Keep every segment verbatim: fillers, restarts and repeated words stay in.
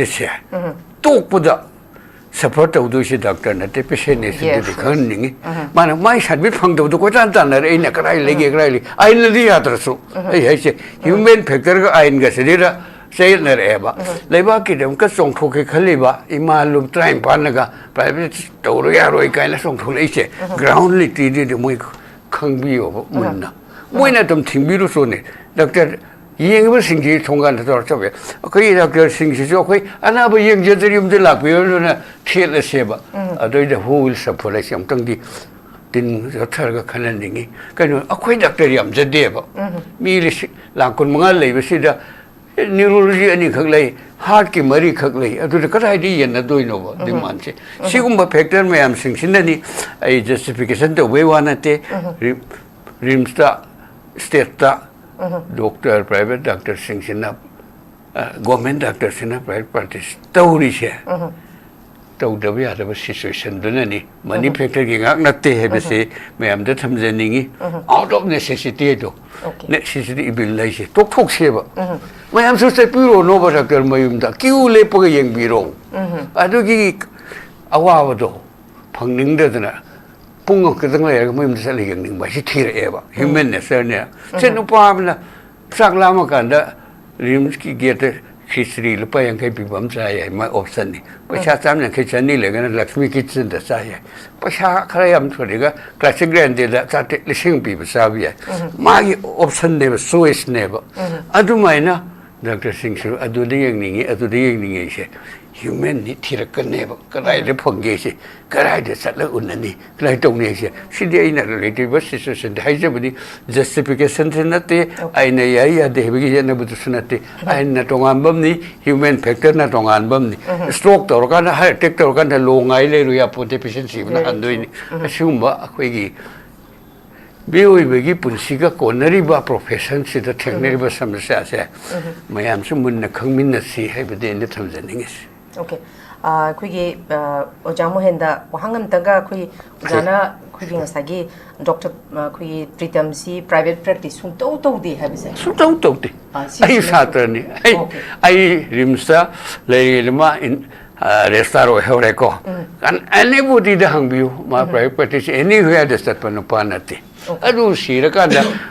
ꯁꯦ ꯇꯣꯛꯄꯗ shepherd ꯇꯧꯗꯣꯏꯁꯦ doctor ꯅꯠꯇꯦ, ꯄꯦꯁꯦꯟꯅꯦ꯫ ꯁꯤꯗꯤ ꯈꯪꯍꯟꯅꯤꯡꯉꯤ꯫ ꯃꯥꯅ ꯃꯥꯏ ꯁꯥꯔꯚꯤꯁ ꯐꯪꯗꯕꯗꯣ ꯀꯣꯏꯇꯥꯟ ꯇꯥꯟꯅꯔꯦ꯫ ꯑꯩꯅ ꯀꯗꯥꯏ ꯂꯩꯒꯦ, ꯀꯗꯥꯏ ꯂꯩ, ꯑꯥꯏꯟꯅꯗꯤ ꯌꯥꯗ꯭ꯔꯁꯨ꯫ ꯑꯩ ꯍꯥꯏꯁꯦ ꯍ꯭ꯌꯨꯃꯦꯟ ꯐꯦꯛꯇꯔꯒ ꯑꯥꯏꯟꯒꯁꯤꯗꯤꯗ ꯆꯌꯦꯠꯅꯔꯛꯑꯦꯕ꯫ ꯂꯩꯕꯥꯛꯀꯤꯗꯃꯛꯇ ꯆꯣꯡꯊꯣꯛꯀꯦ ꯈꯜꯂꯤꯕ ꯏꯃꯥ ꯂꯨꯞ ꯇꯔꯥꯅꯤꯄꯥꯟꯅꯒ ꯄ꯭ꯔꯥꯏꯚꯦꯠ ꯇꯧꯔꯣ ꯌꯥꯔꯣꯏ ꯀꯥꯏꯅ ꯆꯣꯡꯊꯣꯛꯂꯛꯏꯁꯦ꯫ ꯒ꯭ꯔꯥꯎꯟ ꯔꯤꯌꯦꯂꯤꯇꯤꯗꯤ ꯃꯣꯏ ꯈꯪꯕꯤꯌꯣꯕ ꯃꯨꯟꯅ꯫ ꯃꯣꯏꯅ ꯑꯗꯨꯝ ꯊꯤꯡꯕꯤꯔꯨꯁꯨꯅꯦ꯫ ꯗꯥꯛꯇꯔ ꯌꯦꯡꯉꯤꯕꯁꯤꯡꯁꯤ ꯊꯣꯡꯒꯥꯟꯗ ꯇꯧꯔ ꯆꯠꯄ ꯌꯥꯏ꯫ ꯑꯩꯈꯣꯏ ꯗꯥꯛꯇꯔꯁꯤꯡꯁꯤꯁꯨ ꯑꯩꯈꯣꯏ ꯑꯅꯥꯕ ꯌꯦꯡꯖꯗ꯭ꯔꯤ ꯌꯨꯝꯗ ꯂꯥꯛꯄꯤꯔꯣꯅ ꯊꯦꯠꯂꯁꯦꯕ꯫ ꯑꯗꯩꯗ ꯍꯨ ꯋꯤꯜ ꯁꯐꯔ ꯍꯥꯏꯁꯦ ꯑꯃꯨꯛꯇꯪꯗꯤ ꯇꯤꯟ ꯆꯠꯊꯔꯒ ꯈꯟꯍꯟꯅꯤꯡꯉꯤ꯫ ꯀꯩꯅꯣ, ꯑꯩꯈꯣꯏ ꯗꯥꯛꯇꯔ ꯌꯥꯝꯖꯗꯦꯕ꯫ ꯃꯤ ꯂꯤꯁꯤꯡ ꯂꯥꯛ ꯀꯨꯟꯃꯉꯥ ꯂꯩꯕꯁꯤꯗ ꯅ꯭ꯌꯨꯔꯣꯂꯣꯖꯤ ꯑꯅꯤꯈꯛ ꯂꯩ, ꯍꯥꯔꯠꯀꯤ ꯃꯔꯤꯈꯛ ꯂꯩ꯫ ꯑꯗꯨꯗ ꯀꯗꯥꯏꯗ ꯌꯦꯟꯅꯗꯣꯏꯅꯣꯕ ꯗꯤꯃꯥꯟꯁꯦ? ꯁꯤꯒꯨꯝꯕ ꯐꯦꯛꯇꯔ ꯃꯌꯥꯝꯁꯤꯡꯁꯤꯅꯅꯤ꯫ ꯑꯩ ꯖꯁꯇꯤꯐꯤꯀꯦꯁꯟ ꯇꯧꯕꯩ ꯋꯥ ꯅꯠꯇꯦ꯫ ꯔꯤꯝꯁꯇ, ꯁ꯭ꯇꯦꯠꯇ ꯗꯣꯛꯇꯔ, ꯄ꯭ꯔꯥꯏꯚꯦꯠ ꯗꯥꯛꯇꯔꯁꯤꯡꯁꯤꯅ, ꯒꯣꯔꯃꯦꯟ ꯗꯥꯛꯇꯔꯁꯤꯅ ꯄ꯭ꯔꯥꯏꯚꯦꯠ ꯄ꯭ꯔꯥꯛꯇꯤꯁ ꯇꯧꯔꯤꯁꯦ꯫ ꯇꯧꯗꯕ ꯌꯥꯗꯕ ꯁꯤꯆꯨꯋꯦꯁꯟꯗꯨꯅꯅꯤ꯫ ꯃꯅꯤ ꯐꯦꯛꯇꯔꯒꯤ ꯉꯥꯛ ꯅꯠꯇꯦ ꯍꯥꯏꯕꯁꯤ ꯃꯌꯥꯝꯗ ꯊꯝꯖꯅꯤꯡꯉꯤ꯫ ꯑꯥꯎꯠ ꯑꯣꯐ ꯅꯦꯁꯦꯁꯤꯇꯤ ꯑꯗꯣ, ꯅꯦꯁꯦꯁꯤꯇꯤ ꯏꯚꯤꯜ ꯍꯥꯏꯁꯦ ꯇꯣꯛꯊꯣꯛꯁꯦꯕ꯫ ꯃꯌꯥꯝꯁꯨ ꯆꯠꯄꯤꯔꯣꯅꯣꯕ ꯗꯥꯛꯇꯔ ꯃꯌꯨꯝꯗ, ꯀ꯭ꯌꯨ ꯂꯦꯞꯄꯒ ꯌꯦꯡꯕꯤꯔꯣ꯫ ꯑꯗꯨꯒꯤ ꯑꯋꯥꯕꯗꯣ ꯐꯪꯅꯤꯡꯗꯗꯅ ꯄꯨꯡ ꯑꯃꯈꯛꯇꯪ ꯂꯩꯔꯒ ꯃꯌꯨꯝꯗ ꯆꯠꯂ ꯌꯦꯡꯅꯤꯡꯕ ꯍꯥꯏꯁꯤ ꯊꯤꯔꯛꯑꯦꯕ꯫ ꯍ꯭ꯌꯨꯃꯦꯟ ꯅꯦꯆꯔꯅꯦ꯫ ꯁꯦ, ꯅꯨꯄꯥ ꯑꯃꯅ ꯆꯥꯛ ꯂꯥꯝꯃꯀꯥꯟꯗ ꯔꯤꯝꯁꯀꯤ ꯒꯦꯠꯇ ꯈꯤꯆ꯭ꯔꯤ ꯂꯨꯄꯥ ꯌꯥꯡꯈꯩ ꯄꯤꯕ ꯑꯃ ꯆꯥ ꯌꯥꯏ, ꯃꯥꯏ ꯑꯣꯞꯁꯟꯅꯤ꯫ ꯄꯩꯁꯥ ꯆꯥꯝ ꯌꯥꯡꯈꯩ, ꯆꯅꯤ ꯂꯩꯔꯒꯅ ꯂꯛꯁꯃꯤ ꯀꯤꯠꯆꯟꯗ ꯆꯥ ꯌꯥꯏ꯫ ꯄꯩꯁꯥ ꯈꯔ ꯌꯥꯝ ꯊꯣꯛꯂꯒ ꯀ꯭ꯂꯥꯁꯤꯛ ꯒ꯭ꯔꯥꯟꯗꯦꯗ ꯆꯥꯇ꯭ꯔꯦꯠ, ꯂꯤꯁꯤꯡ ꯄꯤꯕ ꯆꯥꯕ ꯌꯥꯏ꯫ ꯃꯥꯒꯤ ꯑꯣꯞꯁꯟꯅꯦꯕ, ꯆꯣꯏꯁꯅꯦꯕ꯫ ꯑꯗꯨꯃꯥꯏꯅ ꯗꯥꯛꯇꯔꯁꯤꯡꯁꯨ ꯑꯗꯨꯗ ꯌꯦꯡꯅꯤꯡꯉꯤ, ꯑꯗꯨꯗ ꯌꯦꯡꯅꯤꯡꯉꯤ ꯍꯥꯏꯁꯦ ꯍ꯭ꯌꯨꯃꯦꯟꯅꯤ ꯊꯤꯔꯛꯀꯅꯦꯕ꯫ ꯀꯗꯥꯏꯗ ꯐꯪꯒꯦ ꯁꯤ? ꯀꯗꯥꯏꯗ ꯆꯠꯂ ꯎꯅꯅꯤ? ꯀꯗꯥꯏ ꯇꯧꯅꯤ ꯍꯥꯏꯁꯦ? ꯁꯤꯗꯤ ꯑꯩꯅ ꯂꯩꯔꯤꯕ ꯁꯤꯆꯨꯋꯦꯁꯟꯗ ꯍꯥꯏꯖꯕꯅꯤ꯫ ꯖꯁꯇꯤꯐꯤꯀꯦꯁꯟꯁꯨ ꯅꯠꯇꯦ, ꯑꯩꯅ ꯌꯥꯏ ꯌꯥꯗꯦ ꯍꯥꯏꯕꯒꯤ ꯌꯦꯠꯅꯕꯗꯨꯁꯨ ꯅꯠꯇꯦ꯫ ꯑꯥꯏꯟꯅ ꯇꯣꯉꯥꯟꯕ ꯑꯃꯅꯤ, ꯍ꯭ꯌꯨꯃꯦꯟ ꯐꯦꯛꯇꯔꯅ ꯇꯣꯉꯥꯟꯕ ꯑꯃꯅꯤ꯫ ꯁ꯭ꯇ꯭ꯔꯣꯛ ꯇꯧꯔꯀꯥꯟꯗ, ꯍꯥꯔꯠ ꯑꯦꯇꯦꯛ ꯇꯧꯔꯀꯥꯟꯗ ꯂꯣꯡ ꯉꯥꯏ ꯂꯩꯔꯨ ꯌꯥꯄꯣꯟꯇꯦ, ꯄꯦꯁꯦꯟ ꯁꯤꯕꯅ ꯍꯟꯗꯣꯏꯅꯤ꯫ ꯑꯁꯤꯒꯨꯝꯕ ꯑꯩꯈꯣꯏꯒꯤ ꯃꯤꯑꯣꯏꯕꯒꯤ ꯄꯨꯟꯁꯤꯒ ꯀꯣꯟꯅꯔꯤꯕ ꯄ꯭ꯔꯣꯐꯦꯁꯟꯁꯤꯗ ꯊꯦꯡꯅꯔꯤꯕ ꯁꯃꯁ꯭ꯌꯥꯁꯦ ꯃꯌꯥꯝꯁꯨ ꯃꯨꯟꯅ ꯈꯪꯃꯤꯟꯅꯁꯤ ꯍꯥꯏꯕꯗꯤ ꯑꯩꯅ ꯊꯝꯖꯅꯤꯡꯉꯤꯁꯦ꯫ ꯑꯣꯀꯦ꯫ ꯑꯩꯈꯣꯏꯒꯤ ꯑꯣꯖꯥ ꯃꯣꯍꯦꯟꯗ ꯋꯥꯍꯪ ꯑꯃꯇꯪꯒ, ꯑꯩꯈꯣꯏꯒꯤ ꯑꯣꯖꯥꯅ ꯑꯩꯈꯣꯏꯒꯤ ꯉꯁꯥꯏꯒꯤ ꯗꯣꯛꯇꯔ ꯑꯩꯈꯣꯏꯒꯤ ꯄ꯭ꯔꯤꯇꯝꯁꯤ ꯄ꯭ꯔꯥꯏꯚꯦꯠ ꯄ꯭ꯔꯦꯛꯇꯤꯁ ꯁꯨꯡꯇꯧ ꯇꯧꯗꯦ ꯍꯥꯏꯕꯁꯦ? ꯁꯨꯡꯇꯧ ꯇꯧꯗꯦ꯫ ꯑꯥ, ꯁꯤ ꯑꯩ ꯁꯨꯡꯇꯧ ꯁꯥꯇ꯭ꯔꯅꯤ꯫ ꯑꯩ ꯑꯩ ꯔꯤꯝꯁꯇ ꯂꯩꯔꯤꯉꯩꯗ ꯃꯥ ꯔꯦꯖꯤꯁꯇꯥꯔ ꯑꯣꯏꯍꯧꯔꯦꯀꯣ꯫ ꯑꯦꯅꯤꯕꯣꯗꯤꯗ ꯍꯪꯕꯤꯌꯨ, ꯃꯥ ꯄ꯭ꯔꯥꯏꯚꯦꯠ ꯄ꯭ꯔꯦꯛꯇꯤꯁ ꯑꯦꯅꯤꯋꯦꯌꯔꯗ ꯆꯠꯄ ꯅꯨꯄꯥ ꯅꯠꯇꯦ꯫ ꯑꯗꯨ ꯁꯤꯔꯀꯥꯟꯗ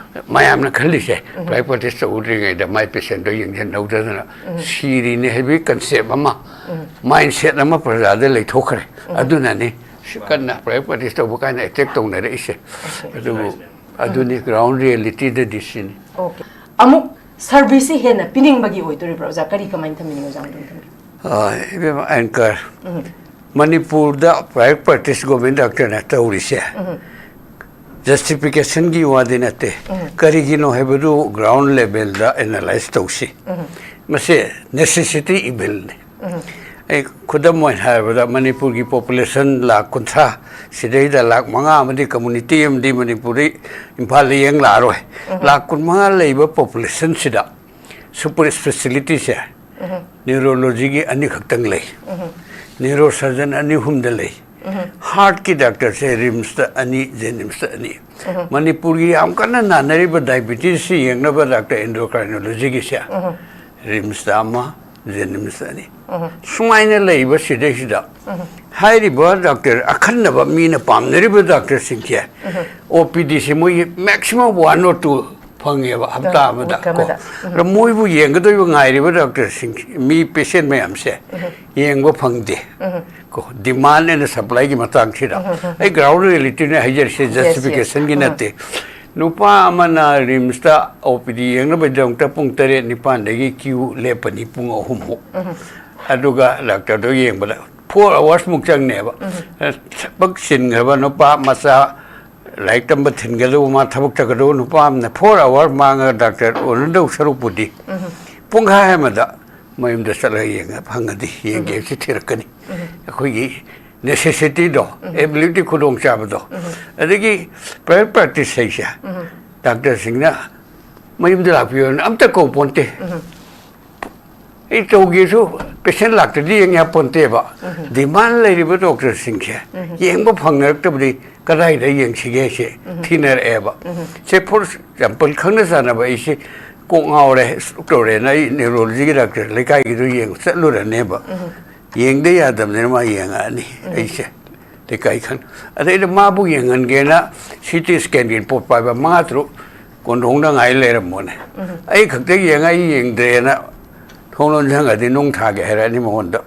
ꯃꯌꯥꯝꯅ ꯈꯜꯂꯤꯁꯦ, ꯄ꯭ꯔꯥꯏꯚꯦꯠ ꯄ꯭ꯔꯦꯛꯇꯤꯁ ꯇꯧꯗ꯭ꯔꯤꯉꯩꯗ ꯃꯥꯏ ꯄꯦꯁꯦꯟꯗꯣ ꯌꯦꯡꯁꯤꯟꯍꯧꯗꯗꯅ ꯁꯤꯔꯤꯅꯦ ꯍꯥꯏꯕꯒꯤ ꯀꯟꯁꯦꯞ ꯑꯃ, ꯃꯥꯏꯟꯁꯦꯠ ꯑꯃ ꯄ꯭ꯔꯖꯥꯗ ꯂꯩꯊꯣꯛꯈ꯭ꯔꯦ꯫ ꯑꯗꯨꯅꯅꯤ ꯁꯤ ꯀꯟꯅ ꯄ꯭ꯔꯥꯏꯚꯦꯠ ꯄ꯭ꯔꯦꯛꯇꯤꯁ ꯇꯧꯕ ꯀꯥꯏꯅ ꯑꯦꯇꯦꯛ ꯇꯧꯅꯔꯛꯏꯁꯦ꯫ ꯑꯗꯨꯕꯨ ꯑꯗꯨꯅꯤ ꯒ꯭ꯔꯥꯎꯟ ꯔꯤꯌꯦꯂꯤꯇꯤꯗꯗꯤ ꯁꯤꯅꯤ꯫ ꯑꯣꯀꯦ꯫ ꯑꯃꯨꯛ ꯁꯔꯚꯤꯁꯁꯤ ꯍꯦꯟꯅ ꯄꯤꯅꯤꯡꯕꯒꯤ ꯑꯣꯏꯗꯣꯔꯤꯕ꯭ꯔꯥ ꯑꯣꯖꯥ? ꯀꯔꯤ, ꯀꯃꯥꯏꯅ ꯊꯝꯕꯤꯅꯤꯡꯉꯤ ꯑꯣꯖꯥ? ꯑꯗꯨꯝ ꯊꯝꯕꯤꯌꯨ꯫ ꯑ, ꯏꯕꯦꯝꯃ ꯑꯦꯡꯀꯔ, ꯃꯅꯤꯄꯨꯔꯗ ꯄ꯭ꯔꯥꯏꯚꯦꯠ ꯄ꯭ꯔꯦꯛꯇꯤꯁ ꯒꯣꯔꯃꯦꯟ ꯗꯥꯛꯇꯔꯅ ꯇꯧꯔꯤꯁꯦ ꯖꯁꯇꯤꯐꯤꯀꯦꯁꯟꯒꯤ ꯋꯥꯗꯤ ꯅꯠꯇꯦ꯫ ꯀꯔꯤꯒꯤꯅꯣ ꯍꯥꯏꯕꯗꯨ ꯒ꯭ꯔꯥꯎꯟ ꯂꯦꯚꯦꯜꯗ ꯑꯦꯅꯥꯂꯥꯏꯁ ꯇꯧꯁꯤ꯫ ꯃꯁꯦ ꯅꯦꯁꯦꯁꯤꯇꯤ ꯏꯚꯤꯜꯅꯤ꯫ ꯑꯩ ꯈꯨꯗꯝ ꯑꯣꯏꯅ ꯍꯥꯏꯔꯕꯗ, ꯃꯅꯤꯄꯨꯔꯒꯤ ꯄꯣꯄꯨꯂꯦꯁꯟ ꯂꯥꯈ ꯀꯨꯟꯊ꯭ꯔꯥ, ꯁꯤꯗꯩꯗ ꯂꯥꯈ ꯃꯉꯥ ꯑꯃꯗꯤ ꯀꯝꯃꯨꯅꯤꯇꯤ ꯑꯃꯗꯤ ꯃꯅꯤꯄꯨꯔꯗ ꯏꯝꯐꯥꯜꯗ ꯌꯦꯡ ꯂꯥꯛꯑꯔꯣꯏ꯫ ꯂꯥꯈ ꯀꯨꯟꯃꯉꯥ ꯂꯩꯕ ꯄꯣꯄꯨꯂꯦꯁꯟꯁꯤꯗ ꯁꯨꯄꯔ ꯏꯁꯄꯦꯁꯤꯂꯤꯇꯤꯁꯦ ꯅ꯭ꯌꯨꯔꯣꯂꯣꯖꯤꯒꯤ ꯑꯅꯤꯈꯛꯇꯪ ꯂꯩ꯫ ꯅ꯭ꯌꯨꯔꯣ ꯁꯔꯖꯟ ꯑꯅꯤ ꯑꯍꯨꯝꯗ ꯂꯩ꯫ ꯍꯥꯔꯠꯀꯤ ꯗꯥꯛꯇꯔꯁꯦ ꯔꯤꯝꯁꯇ ꯑꯅꯤ, ꯖꯦꯅꯤꯝꯁꯇ ꯑꯅꯤ꯫ ꯃꯅꯤꯄꯨꯔꯒꯤ ꯌꯥꯝ ꯀꯟꯅ ꯅꯥꯅꯔꯤꯕ ꯗꯥꯏꯕꯤꯇꯤꯁꯁꯤ ꯌꯦꯡꯅꯕ ꯗꯥꯛꯇꯔ ꯑꯦꯟꯗꯣꯀ꯭ꯔꯥꯏꯅꯣꯂꯣꯖꯤꯒꯤꯁꯦ ꯔꯤꯝꯁꯇ ꯑꯃ, ꯖꯦꯅꯤꯝꯁꯇ ꯑꯅꯤ꯫ ꯁꯨꯃꯥꯏꯅ ꯂꯩꯕ ꯁꯤꯗꯩꯁꯤꯗ ꯍꯥꯏꯔꯤꯕ ꯗꯥꯛꯇꯔ ꯑꯈꯟꯅꯕ ꯃꯤꯅ ꯄꯥꯝꯅꯔꯤꯕ ꯗꯥꯛꯇꯔꯁꯤꯡꯁꯦ ꯑꯣ ꯄꯤ ꯗꯤꯁꯦ ꯃꯣꯏꯒꯤ ꯃꯦꯛꯁꯤꯃꯝ ꯋꯥꯟ ꯑꯣꯔ ꯇꯨ ꯐꯪꯉꯦꯕ ꯍꯞꯇꯥ ꯑꯃꯗ ꯋꯤꯛ ꯀꯣ꯫ ꯑꯃꯗ꯫ ꯑꯗ ꯃꯣꯏꯕꯨ ꯌꯦꯡꯒꯗꯧꯔꯤꯕ ꯉꯥꯏꯔꯤꯕ ꯗꯥꯛꯇꯔꯁꯤꯡ, ꯃꯤ ꯄꯦꯁꯦꯟ ꯃꯌꯥꯝꯁꯦ ꯌꯦꯡꯕ ꯐꯪꯗꯦ ꯀꯣ, ꯗꯤꯃꯥꯟ ꯑꯦꯟ ꯁꯄ꯭ꯂꯥꯏꯒꯤ ꯃꯇꯥꯡꯁꯤꯗ꯫ ꯑꯩ ꯒ꯭ꯔꯥꯎꯟ ꯔꯤꯌꯦꯂꯤꯇꯤꯅꯦ ꯍꯥꯏꯖꯔꯤꯁꯦ, Yes, yes. ꯖꯁꯇꯤꯐꯤꯀꯦꯁꯟꯒꯤ ꯅꯠꯇꯦ꯫ ꯅꯨꯄꯥ ꯑꯃꯅ ꯔꯤꯝꯁꯇ ꯑꯣ ꯄꯤ ꯗꯤ ꯌꯦꯡꯅꯕꯒꯤꯗꯃꯛꯇ ꯄꯨꯡ ꯇꯔꯦꯠ ꯅꯤꯄꯥꯟꯗꯒꯤ ꯀ꯭ꯌꯨ ꯂꯦꯞꯄꯅꯤ, ꯄꯨꯡ ꯑꯍꯨꯝꯃꯨꯛ꯫ ꯑꯗꯨꯒ ꯗꯥꯛꯇꯔꯗꯣ ꯌꯦꯡꯕꯗ ꯐꯣꯔ ꯑꯋꯥꯔꯁꯃꯨꯛ ꯆꯪꯅꯦꯕ꯫ ꯊꯕꯛ ꯆꯤꯟꯈ꯭ꯔꯕ ꯅꯨꯄꯥ ꯃꯆꯥ, ꯂꯥꯏꯔꯤꯛ ꯇꯝꯕ ꯊꯤꯟꯒꯗꯧꯕ, ꯃꯥ ꯊꯕꯛ ꯆꯠꯀꯗꯧꯕ ꯅꯨꯄꯥ ꯑꯃꯅ ꯐꯣꯔ ꯑꯋꯥꯔ ꯃꯥꯡꯉꯒ ꯗꯥꯛꯇꯔ ꯎꯅꯗꯧ ꯁꯔꯨꯛꯄꯨꯗꯤ ꯄꯨꯡꯈꯥꯏ ꯑꯃꯗ ꯃꯌꯨꯝꯗ ꯆꯠꯂꯒ ꯌꯦꯡꯉ ꯐꯪꯉꯗꯤ ꯌꯦꯡꯒꯦ ꯁꯤ ꯊꯤꯔꯛꯀꯅꯤ꯫ ꯑꯩꯈꯣꯏꯒꯤ ꯅꯦꯁꯦꯁꯤꯇꯤꯗꯣ, ꯑꯦꯕꯤꯂꯤꯇꯤ, ꯈꯨꯗꯣꯡꯆꯥꯕꯗꯣ꯫ ꯑꯗꯒꯤ ꯄ꯭ꯔꯥꯏꯚꯦꯠ ꯄ꯭ꯔꯦꯛꯇꯤꯁ ꯍꯥꯏꯁꯦ ꯗꯥꯛꯇꯔꯁꯤꯡꯅ ꯃꯌꯨꯝꯗ ꯂꯥꯛꯄꯤꯌꯣꯅ ꯑꯝꯇ ꯀꯧ ꯄꯣꯟꯇꯦ꯫ ꯑꯩ ꯇꯧꯒꯦꯁꯨ ꯄꯦꯁꯦꯟ ꯂꯥꯛꯇ꯭ꯔꯗꯤ ꯌꯦꯡ ꯌꯥꯄꯣꯟꯇꯦꯕ꯫ ꯗꯤꯃꯥꯟ ꯂꯩꯔꯤꯕ ꯗꯣꯛꯇꯔꯁꯤꯡꯁꯦ ꯌꯦꯡꯕ ꯐꯪꯅꯔꯛꯇꯕꯗꯤ ꯀꯗꯥꯏꯗ ꯌꯦꯡꯁꯤꯒꯦ ꯁꯦ ꯊꯤꯅꯔꯛꯑꯦꯕ꯫ ꯁꯦ ꯐꯣꯔ ꯑꯦꯛꯖꯥꯝꯄꯜ ꯈꯪꯅ ꯆꯥꯟꯅꯕ ꯑꯩꯁꯦ ꯀꯣꯛ ꯉꯥꯎꯔꯦ, ꯁ꯭ꯇ꯭ꯔꯣꯛ ꯇꯧꯔꯦꯅ ꯑꯩ ꯅ꯭ꯌꯨꯔꯣꯂꯣꯖꯤꯒꯤ ꯗꯥꯛꯇꯔ ꯂꯩꯀꯥꯏꯒꯤꯗꯨ ꯌꯦꯡꯕ ꯆꯠꯂꯨꯔꯅꯦꯕ꯫ ꯌꯦꯡꯗ ꯌꯥꯗꯕꯅꯤꯅ ꯃꯥ ꯌꯦꯡꯉꯛꯑꯅꯤ ꯑꯩꯁꯦ꯫ ꯂꯩꯀꯥꯏ ꯈꯪ ꯑꯗꯩꯗ ꯃꯥꯕꯨ ꯌꯦꯡꯍꯟꯒꯦꯅ ꯁꯤ ꯇꯤ ꯁ꯭ꯀꯦꯟꯒꯤ ꯔꯤꯄꯣꯔꯠ ꯄꯥꯏꯕ ꯃꯉꯥ ꯇꯔꯨꯛ ꯀꯣꯟꯊꯣꯡꯗ ꯉꯥꯏ ꯂꯩꯔꯝꯃꯣꯅꯦ꯫ ꯑꯩ ꯈꯛꯇ ꯌꯦꯡꯉ ꯑꯩ ꯌꯦꯡꯗ꯭ꯔꯦꯅ ꯊꯣꯡ ꯂꯣꯟꯁꯤꯟꯈ꯭ꯔꯗꯤ ꯅꯨꯡ ꯊꯥꯒꯦ ꯍꯥꯏꯔꯛꯑꯅꯤ ꯃꯉꯣꯟꯗ꯫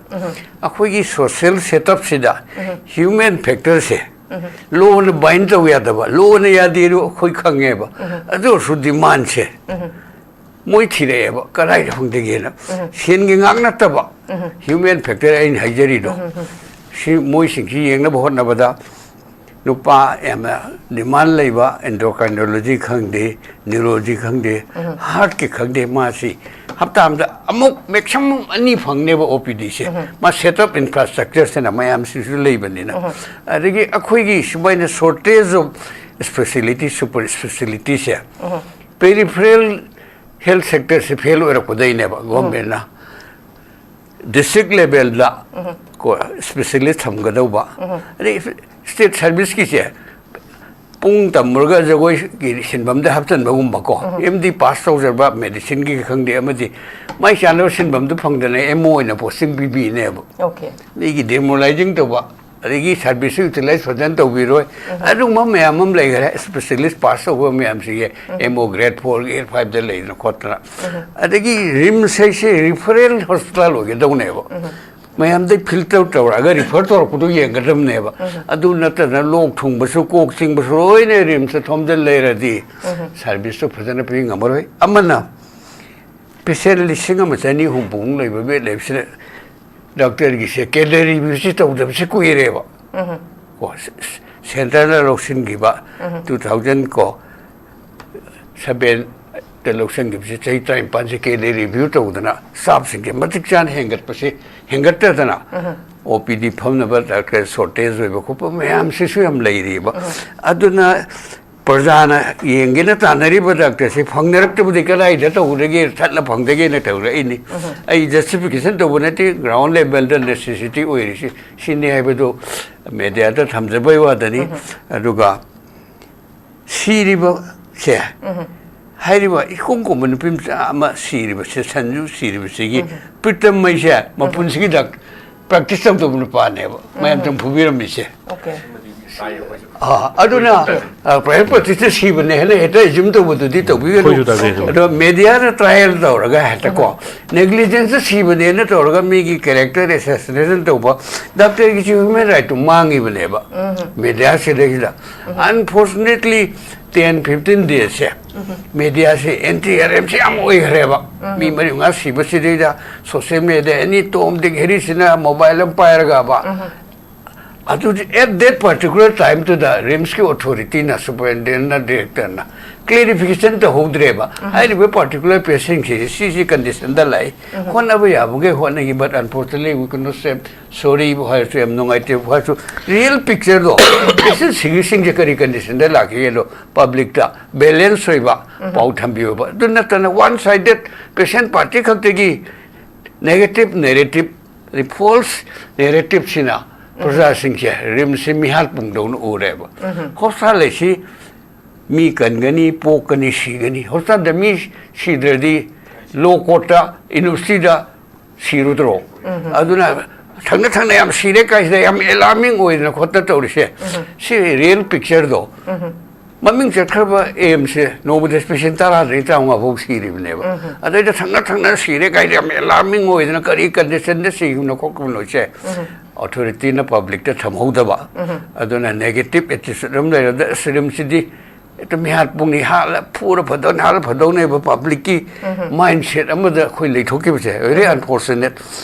ꯑꯩꯈꯣꯏꯒꯤ ꯁꯣꯁꯤꯌꯦꯜ ꯁꯦꯇꯞꯁꯤꯗ ꯍ꯭ꯌꯨꯃꯦꯟ ꯐꯦꯛꯇꯔꯁꯦ ꯂꯣꯅ ꯕꯥꯏꯟ ꯇꯧ ꯌꯥꯗꯕ, ꯂꯣꯅ ꯌꯥꯗꯦ ꯑꯗꯨ ꯑꯩꯈꯣꯏ ꯈꯪꯉꯦꯕ꯫ ꯑꯗꯨ ꯑꯣꯏꯔꯁꯨ ꯗꯤꯃꯥꯟꯁꯦ ꯃꯣꯏ ꯊꯤꯔꯛꯑꯦꯕ ꯀꯗꯥꯏꯗ ꯐꯪꯗꯒꯦꯅ꯫ ꯁꯦꯟꯒꯤ ꯉꯥꯛ ꯅꯠꯇꯕ ꯍ꯭ꯌꯨꯃꯦꯟ ꯐꯦꯛꯇꯔ ꯑꯩꯅ ꯍꯥꯏꯖꯔꯤꯗꯣ꯫ ꯁꯤ ꯃꯣꯏꯁꯤꯡꯁꯤ ꯌꯦꯡꯅꯕ ꯍꯣꯠꯅꯕꯗ ꯅꯨꯄꯥ ꯌꯥꯝꯅ ꯗꯤꯃꯥꯟ ꯂꯩꯕ ꯑꯦꯟꯗꯣꯀ꯭ꯔꯥꯏꯅꯣꯂꯣꯖꯤ ꯈꯪꯗꯦ, ꯅ꯭ꯌꯨꯔꯣꯂꯣꯖꯤ ꯈꯪꯗꯦ, ꯍꯥꯔꯠꯀꯤ ꯈꯪꯗꯦ, ꯃꯥꯁꯤ ꯍꯞꯇꯥ ꯑꯃꯗ ꯑꯃꯨꯛ ꯃꯦꯛꯁꯤꯃꯝ ꯑꯅꯤ ꯐꯪꯅꯦꯕ ꯑꯣ ꯄꯤ ꯗꯤꯁꯦ꯫ ꯃꯥ ꯁꯦꯠ ꯑꯞ ꯏꯟꯐ꯭ꯔꯥꯁ꯭ꯇ꯭ꯔꯛꯆꯔꯁꯤꯅ ꯃꯌꯥꯝꯁꯤꯁꯨ ꯂꯩꯕꯅꯤꯅ꯫ ꯑꯗꯒꯤ ꯑꯩꯈꯣꯏꯒꯤ ꯁꯨꯃꯥꯏꯅ ꯁꯣꯔꯇꯦꯖ ꯑꯣꯐ ꯁ꯭ꯄꯦꯁꯤꯌꯦꯂꯤꯇꯤ, ꯁꯨꯄꯔ ꯁ꯭ꯄꯦꯁꯤꯌꯦꯂꯤꯇꯤꯁꯦ ꯄꯦꯔꯤꯐꯔꯦꯜ ꯍꯦꯜꯊ ꯁꯦꯛꯇꯔꯁꯦ ꯐꯦꯜ ꯑꯣꯏꯔꯛꯄꯗꯩꯅꯦꯕ ꯒꯣꯔꯃꯦꯟꯅ ꯗꯤꯁꯇ꯭ꯔꯤꯛ ꯂꯦꯚꯦꯜꯗ ꯀꯣ ꯁ꯭ꯄꯦꯁꯤꯌꯦꯂꯤꯁ ꯊꯝꯒꯗꯧꯕ꯫ ꯑꯗꯩ ꯁ꯭ꯇꯦꯠ ꯁꯥꯔꯚꯤꯁꯀꯤꯁꯦ ꯄꯨꯡ ꯇꯝꯃꯨꯔꯒ ꯖꯒꯣꯏꯒꯤ ꯁꯤꯟꯐꯝꯗ ꯍꯥꯞꯆꯤꯟꯕꯒꯨꯝꯕꯀꯣ, ꯑꯦꯝ ꯗꯤ ꯄꯥꯁ ꯇꯧꯖꯕ ꯃꯦꯗꯤꯁꯤꯟꯒꯤ ꯈꯪꯗꯦ ꯑꯃꯗꯤ ꯃꯥꯏ ꯆꯥꯅꯕ ꯁꯤꯟꯐꯝꯗꯨ ꯐꯪꯗꯅ ꯑꯦꯝ ꯑꯣ ꯑꯣꯏꯅ ꯄꯣꯁꯇꯤꯡ ꯄꯤꯕꯤꯅꯦꯕ꯫ ꯑꯣꯀꯦ꯫ ꯃꯤꯒꯤ ꯗꯤꯃꯣꯔꯦꯂꯥꯏꯖꯤꯡ ꯇꯧꯕ, ꯑꯗꯒꯤ ꯁꯥꯔꯚꯤꯁꯁꯨ ꯌꯨꯇꯤꯂꯥꯏꯁ ꯐꯖꯅ ꯇꯧꯕꯤꯔꯣꯏ꯫ ꯑꯗꯨꯒꯨꯝꯕ ꯃꯌꯥꯝ ꯑꯃ ꯂꯩꯈꯔꯦ꯫ ꯁ꯭ꯄꯦꯁꯤꯌꯦꯂꯤꯁ ꯄꯥꯁ ꯇꯧꯕ ꯃꯌꯥꯝꯁꯤꯒꯤ M O grade four grade ꯐꯥꯏꯚꯇ ꯂꯩꯗꯅ ꯈꯣꯠꯇꯅ꯫ ꯑꯗꯒꯤ ꯔꯤꯝꯁ ꯍꯥꯏꯁꯦ ꯔꯤꯐꯔꯦꯜ ꯍꯣꯁꯄꯤꯇꯥꯜ ꯑꯣꯏꯒꯗꯧꯅꯦꯕ꯫ ꯃꯌꯥꯝꯗꯩ ꯐꯤꯜꯇꯔ ꯇꯧꯔꯛꯑꯒ ꯔꯤꯐꯔ ꯇꯧꯔꯛꯄꯗꯣ ꯌꯦꯡꯒꯗꯕꯅꯦꯕ꯫ ꯑꯗꯨ ꯅꯠꯇꯅ ꯂꯣꯛ ꯊꯨꯡꯕꯁꯨ ꯀꯣꯛ ꯆꯤꯡꯕꯁꯨ ꯂꯣꯏꯅ ꯔꯤꯝꯁꯇ ꯊꯣꯝꯖꯤꯜ ꯂꯩꯔꯗꯤ ꯁꯥꯔꯚꯤꯁꯇꯨ ꯐꯖꯅ ꯄꯤ ꯉꯝꯃꯔꯣꯏ꯫ ꯑꯃꯅ ꯄꯦꯁꯦꯟ ꯂꯤꯁꯤꯡ ꯑꯃ ꯆꯅꯤ ꯍꯨꯝꯐꯨꯃꯨꯛ ꯂꯩꯕ ꯕꯦꯗ ꯂꯩꯕꯁꯤꯗ ꯗꯥꯛꯇꯔꯒꯤꯁꯦ ꯀꯦꯗꯔ ꯔꯤꯚ꯭ꯌꯨꯁꯤ ꯇꯧꯗꯕꯁꯤ ꯀꯨꯏꯔꯦꯕ꯫ ꯀꯣ, ꯁꯦꯟꯇꯔꯅ ꯂꯧꯁꯤꯟꯈꯤꯕ ꯇꯨ ꯊꯥꯎꯖꯟ ꯀꯣ ꯁꯕꯦꯟꯗ ꯂꯧꯁꯤꯟꯈꯤꯕꯁꯤ ꯆꯍꯤ ꯇꯔꯥꯅꯤꯄꯥꯟꯁꯤ ꯀꯦꯗꯔ ꯔꯤꯚ꯭ꯌꯨ ꯇꯧꯗꯅ ꯁ꯭ꯇꯥꯐꯁꯤꯡꯁꯦ ꯃꯇꯤꯛ ꯆꯥꯅ ꯍꯦꯟꯒꯠꯄꯁꯤ ꯍꯦꯟꯒꯠꯇꯗꯅ ꯑꯣ ꯄꯤ ꯗꯤ ꯐꯝꯅꯕ ꯗꯥꯛꯇꯔ ꯁꯣꯔꯇꯦꯖ ꯑꯣꯏꯕ ꯈꯣꯠꯄ ꯃꯌꯥꯝꯁꯤꯁꯨ ꯌꯥꯝ ꯂꯩꯔꯤꯕ꯫ ꯑꯗꯨꯅ ꯄ꯭ꯔꯖꯥꯅ ꯌꯦꯡꯒꯦꯅ ꯇꯥꯟꯅꯔꯤꯕ ꯗꯥꯛꯇꯔꯁꯦ ꯐꯪꯅꯔꯛꯇꯕꯗꯒꯤ ꯀꯗꯥꯏꯗ ꯇꯧꯔꯒꯦ, ꯊꯠꯂ ꯐꯪꯗꯒꯦꯅ ꯇꯧꯔꯛꯏꯅꯤ꯫ ꯑꯩ ꯖꯁꯇꯤꯐꯤꯀꯦꯁꯟ ꯇꯧꯕ ꯅꯠꯇꯦ, ꯒ꯭ꯔꯥꯎꯟ ꯂꯦꯚꯦꯜꯗ ꯅꯦꯁꯦꯁꯤꯇꯤ ꯑꯣꯏꯔꯤꯁꯤ ꯁꯤꯅꯤ ꯍꯥꯏꯕꯗꯨ ꯃꯦꯗꯤꯌꯥꯗ ꯊꯝꯖꯕꯩ ꯋꯥꯗꯅꯤ꯫ ꯑꯗꯨꯒ ꯁꯤꯔꯤꯕꯁꯦ, ꯍꯥꯏꯔꯤꯕ ꯏꯀꯣꯡ ꯀꯣꯡꯕ ꯅꯨꯄꯤ ꯃꯆꯥ ꯑꯃ ꯁꯤꯔꯤꯕꯁꯦ, ꯁꯟꯖꯨ ꯁꯤꯔꯤꯕꯁꯤꯒꯤ ꯄ꯭ꯔꯤꯇꯝ ꯃꯩꯁꯦ ꯃꯄꯨꯟꯁꯤꯒꯤ ꯗꯥꯛ-, ꯄ꯭ꯔꯦꯛꯇꯤꯁ ꯇꯧꯗꯕ ꯅꯨꯄꯥꯅꯦꯕ ꯃꯌꯥꯝ ꯆꯪ ꯐꯨꯕꯤꯔꯝꯃꯤꯁꯦ꯫ Okay. ꯑꯥ, ꯑꯗꯨꯅ ꯄ꯭ꯔꯥꯏꯚꯦꯠ ꯄ꯭ꯔꯦꯛꯇꯤꯁꯇ ꯁꯤꯕꯅꯦ ꯍꯥꯏꯅ ꯍꯦꯛꯇ ꯑꯦꯖ꯭ꯌꯨꯝ ꯇꯧꯕꯗꯨꯗꯤ ꯇꯧꯕꯤꯒꯅꯨ꯫ ꯑꯩꯈꯣꯏꯁꯨ ꯇꯥꯖꯩ ꯑꯗꯨ꯫ ꯑꯗꯣ ꯃꯦꯗꯤꯌꯥꯗ ꯇ꯭ꯔꯥꯏꯌꯦꯜ ꯇꯧꯔꯒ ꯍꯦꯛꯇꯀꯣ, ꯅꯦꯒ꯭ꯂꯤꯖꯦꯟꯁꯇ ꯁꯤꯕꯅꯦꯅ ꯇꯧꯔꯒ ꯃꯤꯒꯤ ꯀꯦꯔꯦꯛꯇꯔ ꯑꯦꯁꯦꯁꯤꯅꯦꯁꯟ ꯇꯧꯕ, ꯗꯥꯛꯇꯔꯒꯤꯁꯨ ꯍ꯭ꯌꯨꯃꯦꯟ ꯔꯥꯏꯠꯇꯨ ꯃꯥꯡꯉꯤꯕꯅꯦꯕ ꯃꯦꯗꯤꯌꯥꯁꯤꯗꯩꯁꯤꯗ꯫ ꯑꯟꯐꯣꯔꯆꯨꯅꯦꯠꯂꯤ, ꯇꯦꯟ ꯐꯤꯐꯇꯤꯟ ꯗꯦꯖꯁꯦ ꯃꯦꯗꯤꯌꯥꯁꯦ ꯑꯦꯟꯇꯤ ꯑꯥꯔ ꯑꯦꯝꯁꯦ ꯌꯥꯝ ꯑꯣꯏꯈ꯭ꯔꯦꯕ꯫ ꯃꯤ ꯃꯔꯤ ꯃꯉꯥ ꯁꯤꯕꯁꯤꯗꯩꯗ social media any Tom Dick ꯍꯦꯔꯤꯁꯤꯅ ꯃꯣꯕꯥꯏꯜ ꯑꯃ ꯄꯥꯏꯔꯒꯕ, ꯑꯗꯨꯗꯤ at that particular time ꯇꯨꯗ ꯔꯤꯝꯁꯀꯤ ꯑꯣꯊꯣꯔꯤꯇꯤꯅ, ꯁꯨꯄꯔꯤꯟꯇꯦꯟꯗꯦꯟꯅ, ꯗꯤꯔꯦꯛꯇꯔꯅ ꯀ꯭ꯂꯦꯔꯤꯐꯤꯀꯦꯁꯟ ꯇꯧꯍꯧꯗ꯭ꯔꯦꯕ꯫ ꯍꯥꯏꯔꯤꯕ ꯄꯥꯔꯇꯤꯀꯨꯂꯔ ꯄꯦꯁꯦꯟꯁꯤꯡꯁꯦ ꯁꯤꯁꯤ ꯀꯟꯗꯤꯁꯟꯗ ꯂꯥꯛꯏ, ꯍꯣꯠꯅꯕ ꯌꯥꯕꯒꯩ ꯍꯣꯠꯅꯈꯤ, but unfortunately we could not save, ꯁꯣꯔꯤ ꯍꯥꯏꯔꯁꯨ, ꯌꯥꯝ ꯅꯨꯡꯉꯥꯏꯇꯦ ꯍꯥꯏꯔꯁꯨ, ꯔꯤꯌꯦꯜ ꯄꯤꯛꯆꯔꯗꯣ, ꯄꯦꯁꯦꯟ ꯁꯤꯔꯤꯁꯤꯡꯁꯦ ꯀꯔꯤ ꯀꯟꯗꯤꯁꯟꯗ ꯂꯥꯛꯈꯤꯒꯦꯗꯣ ꯄꯕ꯭ꯂꯤꯛꯇ ꯕꯦꯂꯦꯟꯁ ꯑꯣꯏꯕ ꯄꯥꯎ ꯊꯝꯕꯤꯌꯣꯕ꯫ ꯑꯗꯨ ꯅꯠꯇꯅ ꯋꯥꯟ ꯁꯥꯏꯗꯦꯠ ꯄꯦꯁꯦꯟ ꯄꯥꯔꯇꯤ ꯈꯛꯇꯒꯤ ꯅꯦꯒꯦꯇꯤꯞ ꯅꯦꯔꯦꯇꯤꯞ, ꯐꯣꯜꯁ ꯅꯦꯔꯦꯇꯤꯞꯁꯤꯅ ꯄ꯭ꯔꯖꯥꯁꯤꯡꯁꯦ ꯔꯤꯝꯁꯁꯤ ꯃꯤꯍꯥꯠ ꯄꯨꯡꯗꯧꯅ ꯎꯔꯦꯕ꯫ ꯍꯣꯁꯄꯤꯇꯥꯜ ꯑꯁꯤ ꯃꯤ ꯀꯟꯒꯅꯤ, ꯄꯣꯛꯀꯅꯤ, ꯁꯤꯒꯅꯤ꯫ ꯍꯣꯁꯄꯤꯇꯥꯜꯗ ꯃꯤ ꯁꯤꯗ꯭ꯔꯗꯤ ꯂꯣ ꯀꯣꯔꯠꯇ, ꯌꯨꯅꯤꯚꯔꯁꯤꯇꯤꯗ ꯁꯤꯔꯨꯗ꯭ꯔꯣ? ꯑꯗꯨꯅ ꯊꯪꯅ ꯊꯪꯅ ꯌꯥꯝ ꯁꯤꯔꯦ ꯀꯥꯏꯁꯤꯗ ꯌꯥꯝ ꯑꯦꯂꯥꯔꯃꯤꯡ ꯑꯣꯏꯗꯅ ꯈꯣꯠꯇ ꯇꯧꯔꯤꯁꯦ, ꯁꯤ ꯔꯤꯌꯦꯜ ꯄꯤꯛꯆꯔꯗꯣ꯫ ꯃꯃꯤꯡ ꯆꯠꯈ꯭ꯔꯕ ꯑꯦꯝꯁꯦ ꯅꯣꯡꯃꯗ ꯄꯦꯁꯦꯟ ꯇꯔꯥꯗꯒꯤ ꯇꯔꯥꯃꯉꯥ ꯐꯥꯎ ꯁꯤꯔꯤꯕꯅꯦꯕ꯫ ꯑꯗꯩꯗ ꯊꯪꯅ ꯊꯪꯅ ꯁꯤꯔꯦ ꯀꯥꯏꯗ ꯌꯥꯝ ꯑꯦꯂꯥꯔꯃꯤꯡ ꯑꯣꯏꯗꯅ ꯀꯔꯤ ꯀꯟꯗꯤꯁꯟꯗ ꯁꯤꯈꯤꯕꯅꯣ ꯈꯣꯠꯈꯤꯕꯅꯣ ꯁꯦ ꯑꯣꯊꯣꯔꯤꯇꯤꯅ ꯄꯕ꯭ꯂꯤꯛꯇ ꯊꯝꯍꯧꯗꯕ꯫ ꯑꯗꯨꯅ ꯅꯦꯒꯦꯇꯤꯞ ꯑꯦꯇꯤꯆꯨꯠ ꯑꯃ ꯂꯩꯔꯗ ꯑꯁ ꯔꯤꯝꯁꯁꯤꯗꯤ ꯍꯦꯛꯇ ꯃꯤꯍꯥꯠ ꯄꯨꯡꯅꯤ ꯍꯥꯠꯂ ꯐꯨꯔ ꯐꯗꯧꯅꯤ, ꯍꯥꯠꯂ ꯐꯗꯧꯅꯦꯕ ꯄꯕ꯭ꯂꯤꯛꯀꯤ ꯃꯥꯏꯟ ꯁꯦꯠ ꯑꯃꯗ ꯑꯩꯈꯣꯏ ꯂꯩꯊꯣꯛꯈꯤꯕꯁꯦ very unfortunate꯫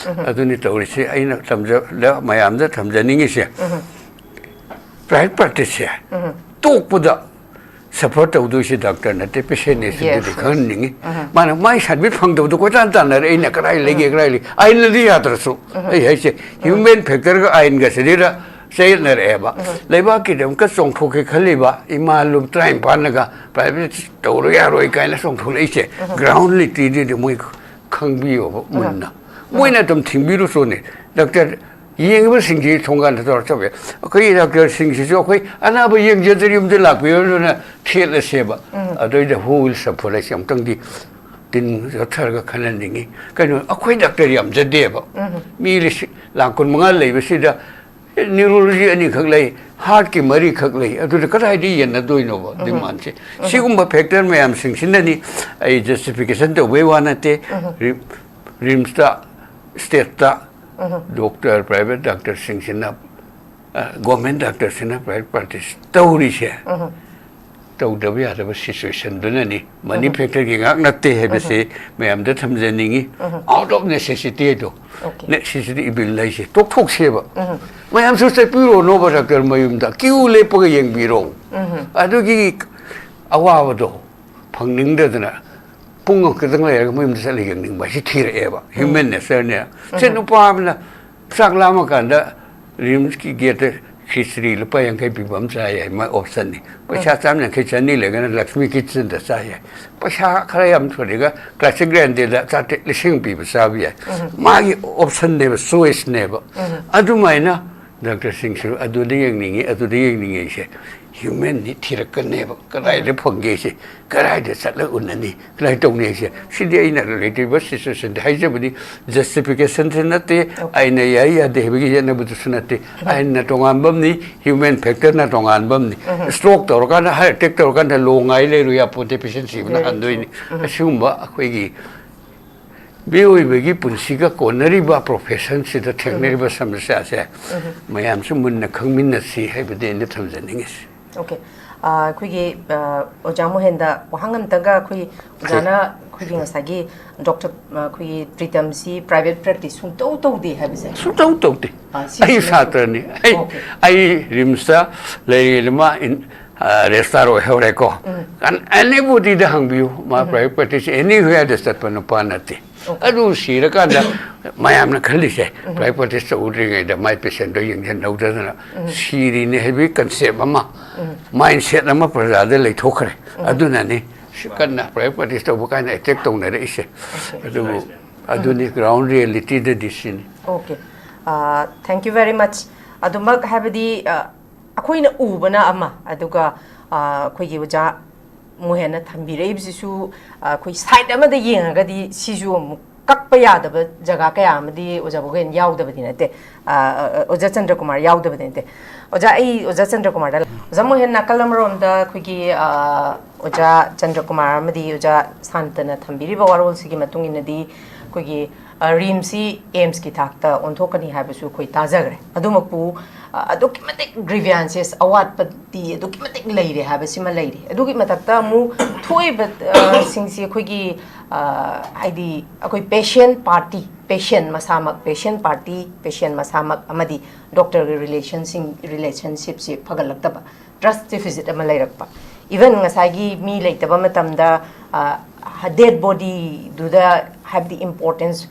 ꯑꯗꯨꯅꯤ ꯇꯧꯔꯤꯁꯤ꯫ ꯑꯩꯅ ꯇꯝꯖ-, ꯃꯌꯥꯝꯗ ꯊꯝꯖꯅꯤꯡꯉꯤꯁꯦ, ꯄ꯭ꯔꯥꯏꯚꯦꯠ ꯄ꯭ꯔꯦꯛꯇꯤꯁꯁꯦ ꯇꯣꯛꯄꯗ ꯁꯐꯔ ꯇꯧꯗꯣꯏꯁꯦ ꯗꯥꯛꯇꯔ ꯅꯠꯇꯦ, ꯄꯦꯁꯦꯟꯅꯦ꯫ ꯁꯤꯗꯤ Yes, yes. ꯈꯪꯍꯟꯅꯤꯡꯉꯤ꯫ ꯃꯥꯅ ꯃꯥꯏ ꯁꯥꯔꯚꯤꯁ ꯐꯪꯗꯕꯗꯣ ꯀꯣꯏꯇꯥꯟ ꯇꯥꯟꯅꯔꯦ, ꯑꯩꯅ ꯀꯗꯥꯏ ꯂꯩꯒꯦ, ꯀꯗꯥꯏ ꯂꯩ, ꯑꯥꯏꯟꯅꯗꯤ ꯌꯥꯗ꯭ꯔꯁꯨ꯫ ꯑꯩ ꯍꯥꯏꯁꯦ ꯍ꯭ꯌꯨꯃꯦꯟ ꯐꯦꯛꯇꯔꯒ ꯑꯥꯏꯟꯒ ꯁꯤꯗꯩꯗ ꯆꯌꯦꯠꯅꯔꯛꯑꯦꯕ꯫ ꯂꯩꯕꯥꯛꯀꯤꯗꯃꯛꯇ ꯆꯣꯡꯊꯣꯛꯀꯦ ꯈꯜꯂꯤꯕ ꯏꯃꯥ ꯂꯨꯞ ꯇꯔꯥꯅꯤꯄꯥꯟꯅꯒ ꯄ꯭ꯔꯥꯏꯚꯦꯠ ꯇꯧꯔꯣ ꯌꯥꯔꯣꯏ ꯀꯥꯏꯅ ꯆꯣꯡꯊꯣꯛꯂꯛꯏꯁꯦ꯫ ꯒ꯭ꯔꯥꯎꯟ ꯔꯤꯌꯦꯂꯤꯇꯤꯗꯨꯗꯤ ꯃꯣꯏ ꯈꯪꯕꯤꯌꯣꯕ ꯃꯨꯟꯅ꯫ ꯃꯣꯏꯅ ꯑꯗꯨꯝ ꯊꯤꯡꯕꯤꯔꯨꯆꯣꯅꯦ꯫ ꯗꯥꯛꯇꯔ ꯌꯦꯡꯉꯤꯕꯁꯤꯡꯁꯤ ꯊꯣꯡꯒꯥꯟꯗ ꯇꯧꯔ ꯆꯠꯄ ꯌꯥꯏ꯫ ꯑꯩꯈꯣꯏꯒꯤ ꯗꯥꯛꯇꯔꯁꯤꯡꯁꯤꯁꯨ ꯑꯩꯈꯣꯏ ꯑꯅꯥꯕ ꯌꯦꯡꯖꯗ꯭ꯔꯤ ꯌꯨꯝꯗ ꯂꯥꯛꯄꯤꯌꯣꯅ ꯊꯦꯠꯂꯁꯦꯕ꯫ ꯑꯗꯨꯏꯗ who will suffer ꯍꯥꯏꯁꯦ ꯑꯃꯨꯛꯇꯪꯗꯤ ꯇꯤꯟ ꯆꯠꯊꯔꯒ ꯈꯟꯍꯟꯅꯤꯡꯉꯤ꯫ ꯀꯩꯅꯣ, ꯑꯩꯈꯣꯏ ꯗꯥꯛꯇꯔ ꯌꯥꯝꯖꯗꯦꯕ꯫ ꯃꯤ ꯂꯤꯁꯤꯡ ꯂꯥꯈ ꯀꯨꯟꯃꯉꯥ ꯂꯩꯕꯁꯤꯗ ꯅ꯭ꯌꯨꯔꯣꯂꯣꯖꯤ ꯑꯅꯤꯈꯛ ꯂꯩ, ꯍꯥꯔꯠꯀꯤ ꯃꯔꯤꯈꯛ ꯂꯩ, ꯑꯗꯨꯗ ꯀꯗꯥꯏꯗ ꯌꯦꯟꯅꯗꯣꯏꯅꯣꯕ ꯗꯤꯃꯥꯟꯁꯦ? ꯁꯤꯒꯨꯝꯕ ꯐꯦꯛꯇꯔ ꯃꯌꯥꯝꯁꯤꯡꯁꯤꯅꯅꯤ꯫ ꯑꯩ ꯖꯁꯇꯤꯐꯤꯀꯦꯁꯟ ꯇꯧꯕꯩ ꯋꯥ ꯅꯠꯇꯦ꯫ ꯔꯤ-, ꯔꯤꯝꯁꯇ, ꯁ꯭ꯇꯦꯠꯇ ꯗꯣꯛꯇꯔ, ꯄ꯭ꯔꯥꯏꯚꯦꯠ ꯗꯥꯛꯇꯔꯁꯤꯡꯁꯤꯅ, ꯑ, ꯒꯣꯔꯃꯦꯟ ꯗꯥꯛꯇꯔꯁꯤꯅ ꯄ꯭ꯔꯥꯏꯚꯦꯠ ꯄ꯭ꯔꯥꯛꯇꯤꯁ ꯇꯧꯔꯤꯁꯦ꯫ ꯇꯧꯗꯕ ꯌꯥꯗꯕ ꯁꯤꯆꯨꯋꯦꯁꯟꯗꯨꯅꯅꯤ꯫ ꯃꯅꯤ ꯐꯦꯛꯇꯔꯒꯤ ꯉꯥꯛ ꯅꯠꯇꯦ ꯍꯥꯏꯕꯁꯤ ꯃꯌꯥꯝꯗ ꯊꯝꯖꯅꯤꯡꯉꯤ꯫ Out of necessity ꯍꯥꯏꯗꯣ, Okay. Necessity evil ꯍꯥꯏꯁꯦ ꯇꯣꯛꯊꯣꯛꯁꯦꯕ꯫ ꯃꯌꯥꯝꯁꯨ ꯆꯠꯄꯤꯔꯣꯅꯣꯕ ꯗꯥꯛꯇꯔ ꯃꯌꯨꯝꯗ, ꯀ꯭ꯌꯨ ꯂꯦꯞꯄꯒ ꯌꯦꯡꯕꯤꯔꯣ꯫ ꯑꯗꯨꯒꯤ ꯑꯋꯥꯕꯗꯣ ꯐꯪꯅꯤꯡꯗꯗꯅ ꯄꯨꯡ ꯑꯃꯈꯛꯇꯪ ꯂꯩꯔꯒ ꯃꯌꯨꯝꯗ ꯆꯠꯂ ꯌꯦꯡꯅꯤꯡꯕ ꯍꯥꯏꯁꯤ ꯊꯤꯔꯛꯑꯦꯕ꯫ ꯍ꯭ꯌꯨꯃꯦꯟ ꯅꯦꯆꯔꯅꯦ꯫ ꯁꯦ, ꯅꯨꯄꯥ ꯑꯃꯅ ꯆꯥꯛ ꯂꯥꯝꯃꯀꯥꯟꯗ ꯔꯤꯝꯁꯀꯤ ꯒꯦꯠꯇ ꯈꯤꯆ꯭ꯔꯤ ꯂꯨꯄꯥ ꯌꯥꯡꯈꯩ ꯄꯤꯕ ꯑꯃ ꯆꯥ ꯌꯥꯏ, ꯃꯥꯏ ꯑꯣꯞꯁꯟꯅꯤ꯫ ꯄꯩꯁꯥ ꯆꯥꯝ ꯌꯥꯡꯈꯩ, ꯆꯅꯤ ꯂꯩꯔꯒꯅ ꯂꯛꯁꯃꯤ ꯀꯤꯠꯆꯟꯗ ꯆꯥ ꯌꯥꯏ꯫ ꯄꯩꯁꯥ ꯈꯔ ꯌꯥꯝ ꯊꯣꯛꯂꯒ ꯀ꯭ꯂꯥꯁꯤꯛ ꯒ꯭ꯔꯥꯟꯗꯦꯗ ꯆꯥꯇ꯭ꯔꯦꯠ, ꯂꯤꯁꯤꯡ ꯄꯤꯕ ꯆꯥꯕ ꯌꯥꯏ꯫ ꯃꯥꯒꯤ ꯑꯣꯞꯁꯟꯅꯦꯕ, ꯆꯣꯏꯁꯅꯦꯕ꯫ ꯑꯗꯨꯃꯥꯏꯅ ꯗꯥꯛꯇꯔꯁꯤꯡꯁꯨ ꯑꯗꯨꯗ ꯌꯦꯡꯅꯤꯡꯉꯤ, ꯑꯗꯨꯗ ꯌꯦꯡꯅꯤꯡꯉꯤ ꯍꯥꯏꯁꯦ ꯍ꯭ꯌꯨꯃꯦꯟꯅꯤ ꯊꯤꯔꯛꯀꯅꯦꯕ꯫ ꯀꯗꯥꯏꯗ ꯐꯪꯒꯦ ꯁꯦ, ꯀꯗꯥꯏꯗ ꯆꯠꯂ ꯎꯅꯅꯤ, ꯀꯗꯥꯏ ꯇꯧꯅꯤ ꯍꯥꯏꯁꯦ? ꯁꯤꯗꯤ ꯑꯩꯅ ꯂꯩꯇ꯭ꯔꯤꯕ ꯁꯤꯆꯨꯋꯦꯁꯟꯗ ꯍꯥꯏꯖꯕꯅꯤ꯫ ꯖꯁꯇꯤꯐꯤꯀꯦꯁꯟꯁꯨ ꯅꯠꯇꯦ, ꯑꯩꯅ ꯌꯥꯏ ꯌꯥꯗꯦ ꯍꯥꯏꯕꯒꯤ ꯌꯦꯠꯅꯕꯗꯨꯁꯨ ꯅꯠꯇꯦ꯫ ꯑꯩꯅ ꯇꯣꯉꯥꯟꯕ ꯑꯃꯅꯤ, ꯍ꯭ꯌꯨꯃꯦꯟ ꯐꯦꯛꯇꯔꯅ ꯇꯣꯉꯥꯟꯕ ꯑꯃꯅꯤ꯫ ꯁ꯭ꯇ꯭ꯔꯣꯛ ꯇꯧꯔꯀꯥꯟꯗ, ꯍꯥꯔꯠ ꯑꯦꯇꯦꯛ ꯇꯧꯔꯀꯥꯟꯗ ꯂꯣꯡ ꯉꯥꯏ ꯂꯩꯔꯨ ꯌꯥꯄꯣꯟꯇꯦ, ꯄꯦꯁꯦꯟ ꯁꯤꯕꯅ ꯍꯟꯗꯣꯏꯅꯤ꯫ ꯑꯁꯤꯒꯨꯝꯕ ꯑꯩꯈꯣꯏꯒꯤ ꯃꯤꯑꯣꯏꯕꯒꯤ ꯄꯨꯟꯁꯤꯒ ꯀꯣꯟꯅꯔꯤꯕ ꯄ꯭ꯔꯣꯐꯦꯁꯟꯁꯤꯗ ꯊꯦꯡꯅꯔꯤꯕ ꯁꯃꯁ꯭ꯌꯥꯁꯦ ꯃꯌꯥꯝꯁꯨ ꯃꯨꯟꯅ ꯈꯪꯃꯤꯟꯅꯁꯤ ꯍꯥꯏꯕꯗꯤ ꯑꯩꯅ ꯊꯝꯖꯅꯤꯡꯉꯤꯁꯤ꯫ Okay. ꯑ, ꯑꯩꯈꯣꯏꯒꯤ, ꯑ, ꯑꯣꯖꯥ ꯃꯣꯍꯦꯟꯗ ꯋꯥꯍꯪ ꯑꯝꯇꯪꯒ ꯑꯩꯈꯣꯏ ꯑꯣꯖꯥꯅ ꯑꯩꯈꯣꯏꯒꯤ ꯉꯁꯥꯏꯒꯤ ꯗꯣꯛꯇꯔ, ꯑ, ꯑꯩꯈꯣꯏꯒꯤ ꯄ꯭ꯔꯤꯇꯝꯁꯤ ꯄ꯭ꯔꯥꯏꯚꯦꯠ ꯄ꯭ꯔꯦꯛꯇꯤꯁ ꯁꯨꯡꯇꯧ ꯇꯧꯗꯦ ꯍꯥꯏꯕꯁꯦ꯫ ꯁꯨꯡꯇꯧ ꯇꯧꯗꯦ꯫ ꯑ, ꯁꯤ ꯑꯩ ꯁꯤ ꯁꯥꯇ꯭ꯔꯅꯤ꯫ ꯑꯩ, Okay. ꯑꯩ ꯔꯤꯝꯁꯇ ꯂꯩꯔꯤꯉꯩꯗ ꯃꯥ ꯏꯟ-, ꯔꯦꯖꯤꯁꯇꯥꯔ ꯑꯣꯏꯍꯧꯔꯦꯀꯣ꯫ ꯑꯦꯅꯤꯕꯣꯗꯤꯗ ꯍꯪꯕꯤꯌꯨ, ꯃꯥ ꯄ꯭ꯔꯥꯏꯚꯦꯠ ꯄ꯭ꯔꯦꯛꯇꯤꯁ ꯑꯦꯅꯤꯋꯦꯌꯔꯗ ꯆꯠꯄ ꯅꯨꯄꯥ ꯅꯠꯇꯦ꯫ ꯑꯗꯨ ꯁꯤꯔꯀꯥꯟꯗ ꯃꯌꯥꯝꯅ ꯈꯜꯂꯤꯁꯦ, ꯄ꯭ꯔꯥꯏꯚꯦꯠ ꯄ꯭ꯔꯦꯛꯇꯤꯁ ꯇꯧꯗ꯭ꯔꯤꯉꯩꯗ ꯃꯥꯏ ꯄꯦꯁꯦꯟꯗꯣ ꯌꯦꯡꯁꯤꯟꯍꯧꯗꯗꯅ ꯁꯤꯔꯤꯅꯦ ꯍꯥꯏꯕꯒꯤ ꯀꯟꯁꯦꯞ ꯑꯃ, ꯃꯥꯏꯟꯁꯦꯠ ꯑꯃ ꯄ꯭ꯔꯖꯥꯗ ꯂꯩꯊꯣꯛꯈ꯭ꯔꯦ꯫ ꯑꯗꯨꯅꯅꯤ ꯁꯤ ꯀꯟꯅ ꯄ꯭ꯔꯥꯏꯚꯦꯠ ꯄ꯭ꯔꯦꯛꯇꯤꯁ ꯇꯧꯕ ꯀꯥꯏꯅ ꯑꯦꯇꯦꯛ ꯇꯧꯅꯔꯛꯏꯁꯦ꯫ ꯑꯗꯨꯕꯨ ꯑꯗꯨꯅꯤ ꯒ꯭ꯔꯥꯎꯟ ꯔꯤꯌꯦꯂꯤꯇꯤꯗꯗꯤ ꯁꯤꯅꯤ꯫ Okay, thank you very much. ꯑꯗꯨꯃꯛ ꯍꯥꯏꯕꯗꯤ ꯑ, ꯑꯩꯈꯣꯏꯅ ꯎꯕꯅ ꯑꯃ, ꯑꯗꯨꯒ ꯑ, ꯑꯩꯈꯣꯏꯒꯤ ꯑꯣꯖꯥ ꯃꯣꯍꯦꯟꯅ ꯊꯝꯕꯤꯔꯛꯏꯕꯁꯤꯁꯨ, ꯑ, ꯑꯩꯈꯣꯏ ꯁꯥꯏꯠ ꯑꯃꯗ ꯌꯦꯡꯉꯒꯗꯤ ꯁꯤꯁꯨ ꯑꯃꯨꯛ ꯀꯛꯄ ꯌꯥꯗꯕ ꯖꯒꯥ ꯀꯌꯥ ꯑꯃꯗꯤ ꯑꯣꯖꯥ ꯃꯣꯍꯦꯟ ꯌꯥꯎꯗꯕꯗꯤ ꯅꯠꯇꯦ꯫ ꯑ, ꯑ, ꯑꯣꯖꯥ ꯆꯟꯗ꯭ꯔꯀꯨꯃꯥꯔ ꯌꯥꯎꯗꯕꯗꯤ ꯅꯠꯇꯦ꯫ ꯑꯣꯖꯥ, ꯑꯩ ꯑꯣꯖꯥ ꯆꯟꯗ꯭ꯔꯀꯨꯃꯥꯔꯗ, ꯑꯣꯖꯥ ꯃꯣꯍꯦꯟ, ꯅꯥꯀꯜ ꯑꯃꯔꯣꯝꯗ ꯑꯩꯈꯣꯏꯒꯤ ꯑ, ꯑꯣꯖꯥ ꯆꯟꯗ꯭ꯔꯀꯨꯃꯥꯔ ꯑꯃꯗꯤ ꯑꯣꯖꯥ ꯁꯥꯟꯇꯅ ꯊꯝꯕꯤꯔꯤꯕ ꯋꯥꯔꯣꯜꯁꯤꯒꯤ ꯃꯇꯨꯡ ꯏꯟꯅꯗꯤ ꯑꯩꯈꯣꯏꯒꯤ ꯑ, ꯔꯤꯝꯁꯁꯤ ꯑꯦꯝꯁꯀꯤ ꯊꯥꯛꯇ ꯑꯣꯟꯊꯣꯛꯀꯅꯤ ꯍꯥꯏꯕꯁꯨ ꯑꯩꯈꯣꯏ ꯇꯥꯖꯈ꯭ꯔꯦ꯫ ꯑꯗꯨꯃꯛꯄꯨ ꯑ, ꯑꯗꯨꯛꯀꯤ ꯃꯇꯤꯛ ꯒ꯭ꯔꯤꯚꯤꯌꯥꯟꯁꯦꯁ, ꯑꯋꯥꯠꯄꯗꯤ ꯑꯗꯨꯛꯀꯤ ꯃꯇꯤꯛ ꯂꯩꯔꯦ ꯍꯥꯏꯕꯁꯤꯃ ꯂꯩꯔꯦ꯫ ꯑꯗꯨꯒꯤ ꯃꯊꯛꯇ ꯑꯃꯨꯛ ꯊꯣꯛꯏꯕ ꯑ, ꯁꯤꯡꯁꯤ ꯑꯩꯈꯣꯏꯒꯤ ꯑ, ꯍꯥꯏꯗꯤ ꯑꯩꯈꯣꯏ ꯄꯦꯁꯦꯟ ꯄꯥꯔꯇꯤ, ꯄꯦꯁꯦꯟ ꯃꯁꯥꯃꯛ, ꯄꯦꯁꯦꯟ ꯄꯥꯔꯇꯤ, ꯄꯦꯁꯦꯟ ꯃꯁꯥꯃꯛ ꯑꯃꯗꯤ ꯗꯣꯛꯇꯔꯒꯤ ꯔꯤꯂꯦꯁꯟꯁꯤꯡ, ꯔꯤꯂꯦꯁꯟꯁꯤꯞꯁꯤ ꯐꯒꯠꯂꯛꯇꯕ, ꯇ꯭ꯔꯁ ꯗꯤꯐꯤꯁꯤꯠ ꯑꯃ ꯂꯩꯔꯛꯄ꯫ ꯏꯚꯟ ꯉꯁꯥꯏꯒꯤ ꯃꯤ ꯂꯩꯇꯕ ꯃꯇꯝꯗ ꯗꯦꯠ ꯕꯣꯗꯤꯗꯨꯗ ꯍꯥꯏꯕꯗꯤ ꯏꯝꯄꯣꯔꯇꯦꯟꯁ,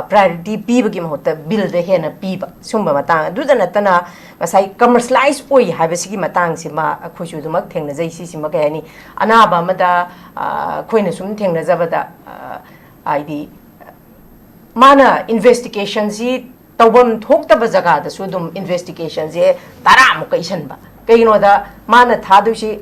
ꯄ꯭ꯔꯥꯏꯌꯣꯔꯤꯇꯤ ꯄꯤꯕꯒꯤ ꯃꯍꯨꯠꯇ ꯕꯤꯜꯗ ꯍꯦꯟꯅ ꯄꯤꯕ, ꯁꯨꯝꯕ ꯃꯇꯥꯡ꯫ ꯑꯗꯨꯗ ꯅꯠꯇꯅ ꯉꯁꯥꯏ ꯀꯃꯔꯁꯤꯌꯦꯂꯥꯏꯁ ꯑꯣꯏ ꯍꯥꯏꯕꯁꯤꯒꯤ ꯃꯇꯥꯡꯁꯤꯃ ꯑꯩꯈꯣꯏꯁꯨ ꯑꯗꯨꯃꯛ ꯊꯦꯡꯅꯖꯩ꯫ ꯁꯤꯁꯤꯃ ꯀꯩ ꯍꯥꯏꯅꯤ, ꯑꯅꯥꯕ ꯑꯃꯗ ꯑ, ꯑꯩꯈꯣꯏꯅ ꯁꯨꯝ ꯊꯦꯡꯅꯖꯕꯗ ꯑ, ꯍꯥꯏꯗꯤ ꯃꯥꯅ ꯏꯟꯚꯦꯁꯇꯤꯒꯦꯁꯟꯁꯤ ꯇꯧꯐꯝ ꯊꯣꯛꯇꯕ ꯖꯒꯥꯗꯁꯨ ꯑꯗꯨꯝ ꯏꯟꯚꯦꯁꯇꯤꯒꯦꯁꯟꯁꯦ ꯇꯔꯥꯃꯨꯛꯀ ꯏꯁꯟꯕ꯫ ꯀꯩꯒꯤꯅꯣꯗ ꯃꯥꯅ ꯊꯥꯗꯣꯏꯁꯤ,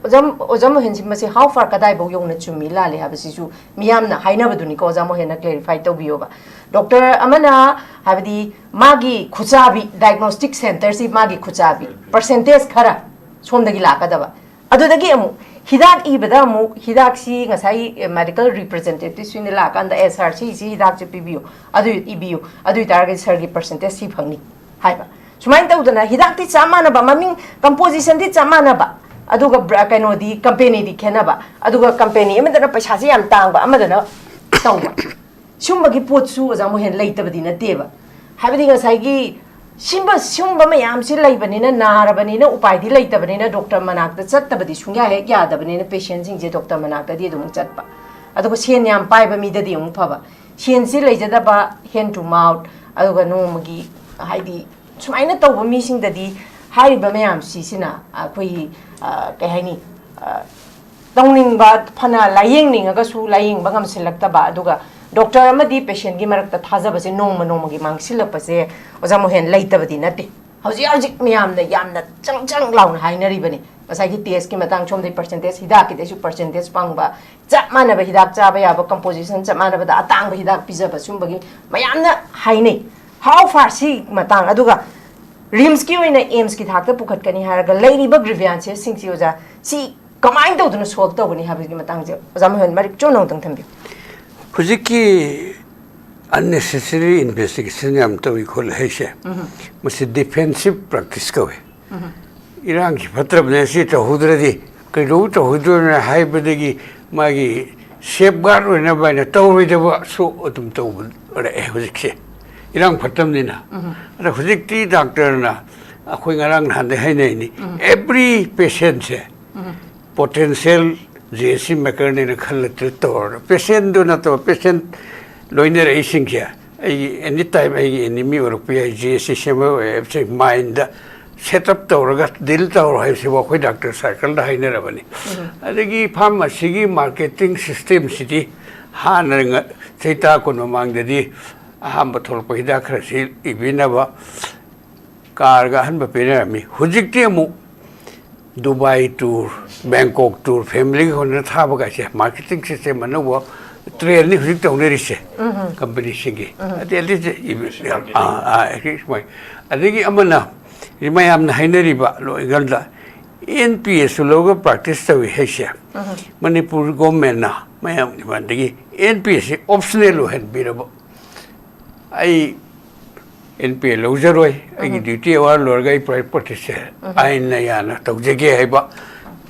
ꯑꯣꯖꯥ, ꯑꯣꯖꯥ ꯃꯣꯍꯦꯟꯁꯤ ꯃꯁꯤ how far, ꯀꯗꯥꯏꯐꯥꯎ ꯌꯧꯅ ꯆꯨꯝꯃꯤ ꯂꯥꯜꯂꯤ ꯍꯥꯏꯕꯁꯤꯁꯨ ꯃꯤꯌꯥꯝꯅ ꯍꯥꯏꯅꯕꯗꯨꯅꯤꯀꯣ, ꯑꯣꯖꯥ ꯃꯣꯍꯦꯟꯅ ꯀ꯭ꯂꯦꯔꯤꯐꯥꯏ ꯇꯧꯕꯤꯌꯣꯕ꯫ ꯗꯣꯛꯇꯔ ꯑꯃꯅ ꯍꯥꯏꯕꯗꯤ ꯃꯥꯒꯤ ꯈꯨꯠꯆꯥꯕꯤ, ꯗꯥꯏꯒꯅꯣꯁꯇꯤꯛ ꯁꯦꯟꯇꯔꯁꯤ ꯃꯥꯒꯤ ꯈꯨꯠꯆꯥꯕꯤ ꯄꯔꯁꯦꯟꯇꯦꯖ ꯈꯔ ꯁꯣꯝꯗꯒꯤ ꯂꯥꯛꯀꯗꯕ꯫ ꯑꯗꯨꯗꯒꯤ ꯑꯃꯨꯛ ꯍꯤꯗꯥꯛ ꯏꯕꯗ ꯑꯃꯨꯛ ꯍꯤꯗꯥꯛꯁꯤ ꯉꯁꯥꯏ ꯃꯦꯗꯤꯀꯦꯜ ꯔꯤꯄ꯭ꯔꯖꯦꯟꯇꯦꯇꯤꯚꯁꯤꯡꯅ ꯂꯥꯛꯑꯀꯥꯟꯗ, "ꯑꯦ ꯁꯥꯔ, ꯁꯤꯁꯤ ꯍꯤꯗꯥꯛꯁꯦ ꯄꯤꯕꯤꯌꯨ, ꯑꯗꯨ ꯏꯕꯤꯌꯨ, ꯑꯗꯨ ꯑꯣꯏꯇꯥꯔꯒꯗꯤ ꯁꯥꯔꯒꯤ ꯄꯔꯁꯦꯟꯇꯦꯖ ꯁꯤ ꯐꯪꯅꯤ" ꯍꯥꯏꯕ꯫ ꯁꯨꯃꯥꯏꯅ ꯇꯧꯗꯅ ꯍꯤꯗꯥꯛꯇꯤ ꯆꯞ ꯃꯥꯟꯅꯕ, ꯃꯃꯤꯡ, ꯀꯝꯄꯣꯖꯤꯁꯟꯗꯤ ꯆꯞ ꯃꯥꯟꯅꯕ, ꯑꯗꯨꯒ ꯕ꯭ꯔ-, ꯀꯩꯅꯣꯗꯤ, ꯀꯝꯄꯦꯅꯤꯗꯤ ꯈꯦꯠꯅꯕ, ꯑꯗꯨꯒ ꯀꯝꯄꯦꯅꯤ ꯑꯃꯗꯅ ꯄꯩꯁꯥꯁꯦ ꯌꯥꯝ ꯇꯥꯡꯕ, ꯑꯃꯗꯅ ꯇꯧꯕ꯫ ꯁꯨꯝꯕꯒꯤ ꯄꯣꯠꯁꯨ ꯑꯣꯖꯥ ꯃꯣꯍꯦꯟ ꯂꯩꯇꯕꯗꯤ ꯅꯠꯇꯦꯕ꯫ ꯍꯥꯏꯕꯗꯤ ꯉꯁꯥꯏꯒꯤ ꯁꯤꯝꯕ ꯁꯤꯒꯨꯝꯕ ꯃꯌꯥꯝꯁꯤ ꯂꯩꯕꯅꯤꯅ, ꯅꯥꯔꯕꯅꯤꯅ, ꯎꯄꯥꯏꯗꯤ ꯂꯩꯇꯕꯅꯤꯅ ꯗꯣꯛꯇꯔ ꯃꯅꯥꯛꯇ ꯆꯠꯇꯕꯗꯤ ꯁꯨꯡꯌꯥ ꯍꯦꯛ ꯌꯥꯗꯕꯅꯤꯅ ꯄꯦꯁꯦꯟꯁꯤꯡꯁꯦ ꯗꯣꯛꯇꯔ ꯃꯅꯥꯛꯇꯗꯤ ꯑꯗꯨꯝ ꯆꯠꯄ꯫ ꯑꯗꯨꯒ ꯁꯦꯟ ꯌꯥꯝ ꯄꯥꯏꯕ ꯃꯤꯗꯗꯤ ꯑꯃꯨꯛ ꯐꯕ, ꯁꯦꯟꯁꯤ ꯂꯩꯖꯗꯕ, ꯍꯦꯟ ꯇꯨ ꯃꯥꯎꯠ, ꯑꯗꯨꯒ ꯅꯣꯡꯃꯒꯤ, ꯍꯥꯏꯗꯤ, ꯁꯨꯃꯥꯏꯅ ꯇꯧꯕ ꯃꯤꯁꯤꯡꯗꯗꯤ ꯍꯥꯏꯔꯤꯕ ꯃꯌꯥꯝꯁꯤꯁꯤꯅ ꯑꯩꯈꯣꯏꯒꯤ, ꯑ, ꯀꯩ ꯍꯥꯏꯅꯤ, ꯑ, ꯇꯧꯅꯤꯡꯕ, ꯐꯅ ꯂꯥꯏꯌꯦꯡꯅꯤꯡꯉꯒꯁꯨ ꯂꯥꯏꯌꯦꯡꯕ ꯉꯝꯁꯤꯜꯂꯛꯇꯕ, ꯑꯗꯨꯒ ꯗꯣꯛꯇꯔ ꯑꯃꯗꯤ ꯄꯦꯁꯦꯟꯒꯤ ꯃꯔꯛꯇ ꯊꯥꯖꯕꯁꯦ ꯅꯣꯡꯃ ꯅꯣꯡꯃꯒꯤ ꯃꯥꯡꯁꯤꯜꯂꯛꯄꯁꯦ, ꯑꯣꯖꯥ ꯃꯣꯍꯦꯟ, ꯂꯩꯇꯕꯗꯤ ꯅꯠꯇꯦ꯫ ꯍꯧꯖꯤꯛ ꯍꯧꯖꯤꯛ ꯃꯌꯥꯝꯅ ꯌꯥꯝꯅ ꯆꯪ ꯆꯪ ꯂꯥꯎꯅ ꯍꯥꯏꯅꯔꯤꯕꯅꯤ꯫ ꯉꯁꯥꯏꯒꯤ ꯇꯦꯁꯀꯤ ꯃꯇꯥꯡ, ꯁꯣꯝꯗꯒꯤ ꯄꯔꯁꯦꯟꯇꯦꯖ, ꯍꯤꯗꯥꯛꯀꯤꯗꯩꯁꯨ ꯄꯔꯁꯦꯟꯇꯦꯖ ꯐꯪꯕ, ꯆꯞ ꯃꯥꯟꯅꯕ ꯍꯤꯗꯥꯛ ꯆꯥꯕ ꯌꯥꯕ, ꯀꯝꯄꯣꯖꯤꯁꯟ ꯆꯞ ꯃꯥꯟꯅꯕꯗ ꯑꯇꯥꯡꯕ ꯍꯤꯗꯥꯛ ꯄꯤꯖꯕ, ꯁꯨꯝꯕꯒꯤ ꯃꯌꯥꯝꯅ ꯍꯥꯏꯅꯩ꯫ How far ꯁꯤ ꯃꯇꯥꯡ, ꯑꯗꯨꯒ ꯔꯤꯝꯁꯀꯤ ꯑꯣꯏꯅ ꯑꯦꯝꯁꯀꯤ ꯊꯥꯛꯇ ꯄꯨꯈꯠꯀꯅꯤ ꯍꯥꯏꯔꯒ ꯂꯩꯔꯤꯕ ꯒ꯭ꯔꯤꯚꯤꯌꯥꯟꯁꯦꯁꯁꯤꯡꯁꯤ, ꯑꯣꯖꯥ, ꯁꯤ ꯀꯃꯥꯏꯅ ꯇꯧꯗꯅ ꯁꯣꯜꯕ ꯇꯧꯒꯅꯤ ꯍꯥꯏꯕꯒꯤ ꯃꯇꯥꯡꯁꯦ ꯑꯣꯖꯥ ꯃꯣꯍꯦꯟ ꯃꯔꯤꯛ ꯆꯨꯝꯅ ꯑꯃꯨꯛꯇꯪ ꯊꯝꯕꯤꯌꯨ꯫ ꯍꯧꯖꯤꯛꯀꯤ unnecessary investigation ꯌꯥꯝ ꯇꯧꯏ ꯈꯣꯠꯂꯤ ꯍꯥꯏꯁꯦ, ꯃꯁꯤ ꯗꯤꯐꯦꯟꯁꯤꯞ ꯄ꯭ꯔꯦꯛꯇꯤꯁ ꯀꯧꯏ꯫ ꯏꯔꯥꯡꯁꯤ ꯐꯠꯇ꯭ꯔꯕꯅꯦ, ꯁꯤ ꯇꯧꯍꯧꯗ꯭ꯔꯗꯤ ꯀꯩꯗꯧ ꯇꯧꯍꯧꯗꯣꯏꯅꯣ ꯍꯥꯏꯕꯗꯒꯤ ꯃꯥꯒꯤ ꯁꯦꯐ ꯒꯥꯔꯗ ꯑꯣꯏꯅꯕ ꯍꯥꯏꯅ ꯇꯧꯔꯣꯏꯗꯕꯁꯨ ꯑꯗꯨꯝ ꯇꯧꯔꯛꯑꯦ ꯍꯧꯖꯤꯛꯁꯦ, ꯏꯔꯥꯡ ꯐꯠꯇꯕꯅꯤꯅ꯫ ꯑꯗ ꯍꯧꯖꯤꯛꯇꯤ ꯗꯥꯛꯇꯔꯅ, ꯑꯩꯈꯣꯏ ꯉꯔꯥꯡ ꯅꯍꯥꯟꯗꯩ ꯍꯥꯏꯅꯩꯅꯤ, ꯑꯦꯕ꯭ꯔꯤ ꯄꯦꯁꯦꯟꯁꯦ ꯄꯣꯇꯦꯟꯁꯤꯌꯦꯜ ꯖꯤ ꯑꯦꯁ ꯁꯤ ꯃꯦꯀꯔꯅꯦꯅ ꯈꯜꯂ ꯇ꯭ꯔꯤꯠ ꯇꯧꯔꯣ꯫ ꯄꯦꯁꯦꯟꯗꯨ ꯅꯠꯇꯕ, ꯄꯦꯁꯦꯟ ꯂꯣꯏꯅꯔꯛꯏꯁꯤꯡꯁꯦ ꯑꯩꯒꯤ ꯑꯦꯅꯤ ꯇꯥꯏꯝ ꯑꯩꯒꯤ ꯑꯦꯅꯤꯃꯤ ꯑꯣꯏꯔꯛꯄ ꯌꯥꯏ, ꯖꯤ ꯑꯦꯁ ꯁꯤ ꯁꯦꯝꯕ ꯑꯣꯏꯔꯛꯏꯕꯁꯦ ꯃꯥꯏꯟꯗ ꯁꯦꯠ ꯑꯞ ꯇꯧꯔꯒ ꯗꯤꯜ ꯇꯧꯔꯣ ꯍꯥꯏꯕꯁꯤꯕꯨ ꯑꯩꯈꯣꯏ ꯗꯥꯛꯇꯔ ꯁꯥꯔꯀꯜꯗ ꯍꯥꯏꯅꯔꯕꯅꯤ꯫ ꯑꯗꯒꯤ ꯐꯥꯔꯃꯥꯁꯤꯒꯤ ꯃꯥꯔꯀꯦꯇꯤꯡ ꯁꯤꯁꯇꯦꯝꯁꯤꯗꯤ ꯍꯥꯟꯅ ꯉ-, ꯆꯍꯤ ꯇꯔꯥ ꯀꯨꯟ ꯃꯃꯥꯡꯗꯗꯤ ꯑꯍꯥꯟꯕ ꯊꯣꯛꯂꯛꯄ ꯍꯤꯗꯥꯛ ꯈꯔꯁꯤ ꯏꯕꯤꯅꯕ ꯀꯥꯔꯒ ꯑꯍꯟꯕ ꯄꯤꯅꯔꯝꯃꯤ꯫ ꯍꯧꯖꯤꯛꯇꯤ ꯑꯃꯨꯛ ꯗꯨꯕꯥꯏ ꯇꯨꯔ, ꯕꯦꯡꯀꯣꯛ ꯇꯨꯔ, ꯐꯦꯃꯤꯂꯤꯒꯤ ꯍꯣꯠꯅ ꯊꯥꯕ ꯀꯥꯏꯁꯦ ꯃꯥꯔꯀꯦꯇꯤꯡ ꯁꯤꯁꯇꯦꯝ ꯑꯅꯧꯕ ꯇ꯭ꯔꯦꯟꯅꯤ ꯍꯧꯖꯤꯛ ꯇꯧꯅꯔꯤꯁꯦ ꯀꯝꯄꯅꯤꯁꯤꯡꯒꯤ꯫ ꯑꯗꯩ ꯑꯗꯩ ꯏ-, ꯑꯥ, ꯑꯥ, ꯑꯩ ꯁꯨꯃꯥꯏꯅ꯫ ꯑꯗꯒꯤ ꯑꯃꯅ ꯃꯌꯥꯝꯅ ꯍꯥꯏꯅꯔꯤꯕ ꯂꯣꯏꯒꯜꯗ ꯑꯦꯟ ꯄꯤ ꯑꯦꯁꯁꯨ ꯂꯧꯔꯒ ꯄ꯭ꯔꯦꯛꯇꯤꯁ ꯇꯧꯏ ꯍꯥꯏꯁꯦ꯫ ꯃꯅꯤꯄꯨꯔ ꯒꯣꯔꯃꯦꯟꯅ ꯃꯌꯥꯝ ꯑꯗꯒꯤ ꯑꯦꯟ ꯄꯤ ꯑꯦꯁꯁꯤ ꯑꯣꯞꯁꯅꯦꯜ ꯑꯣꯏꯍꯟꯕꯤꯔꯕ꯫ ꯑꯩ ꯑꯦꯟ ꯄꯤ ꯑꯦ ꯂꯧꯖꯔꯣꯏ, ꯑꯩꯒꯤ ꯗ꯭ꯌꯨꯇꯤ ꯑꯋꯥꯔ ꯂꯣꯏꯔꯒ ꯑꯩ ꯄ꯭ꯔꯥꯏꯚꯦꯠ ꯄ꯭ꯔꯦꯛꯇꯤꯁꯁꯦ ꯑꯥꯏꯟꯅ ꯌꯥꯅ ꯇꯧꯖꯒꯦ ꯍꯥꯏꯕ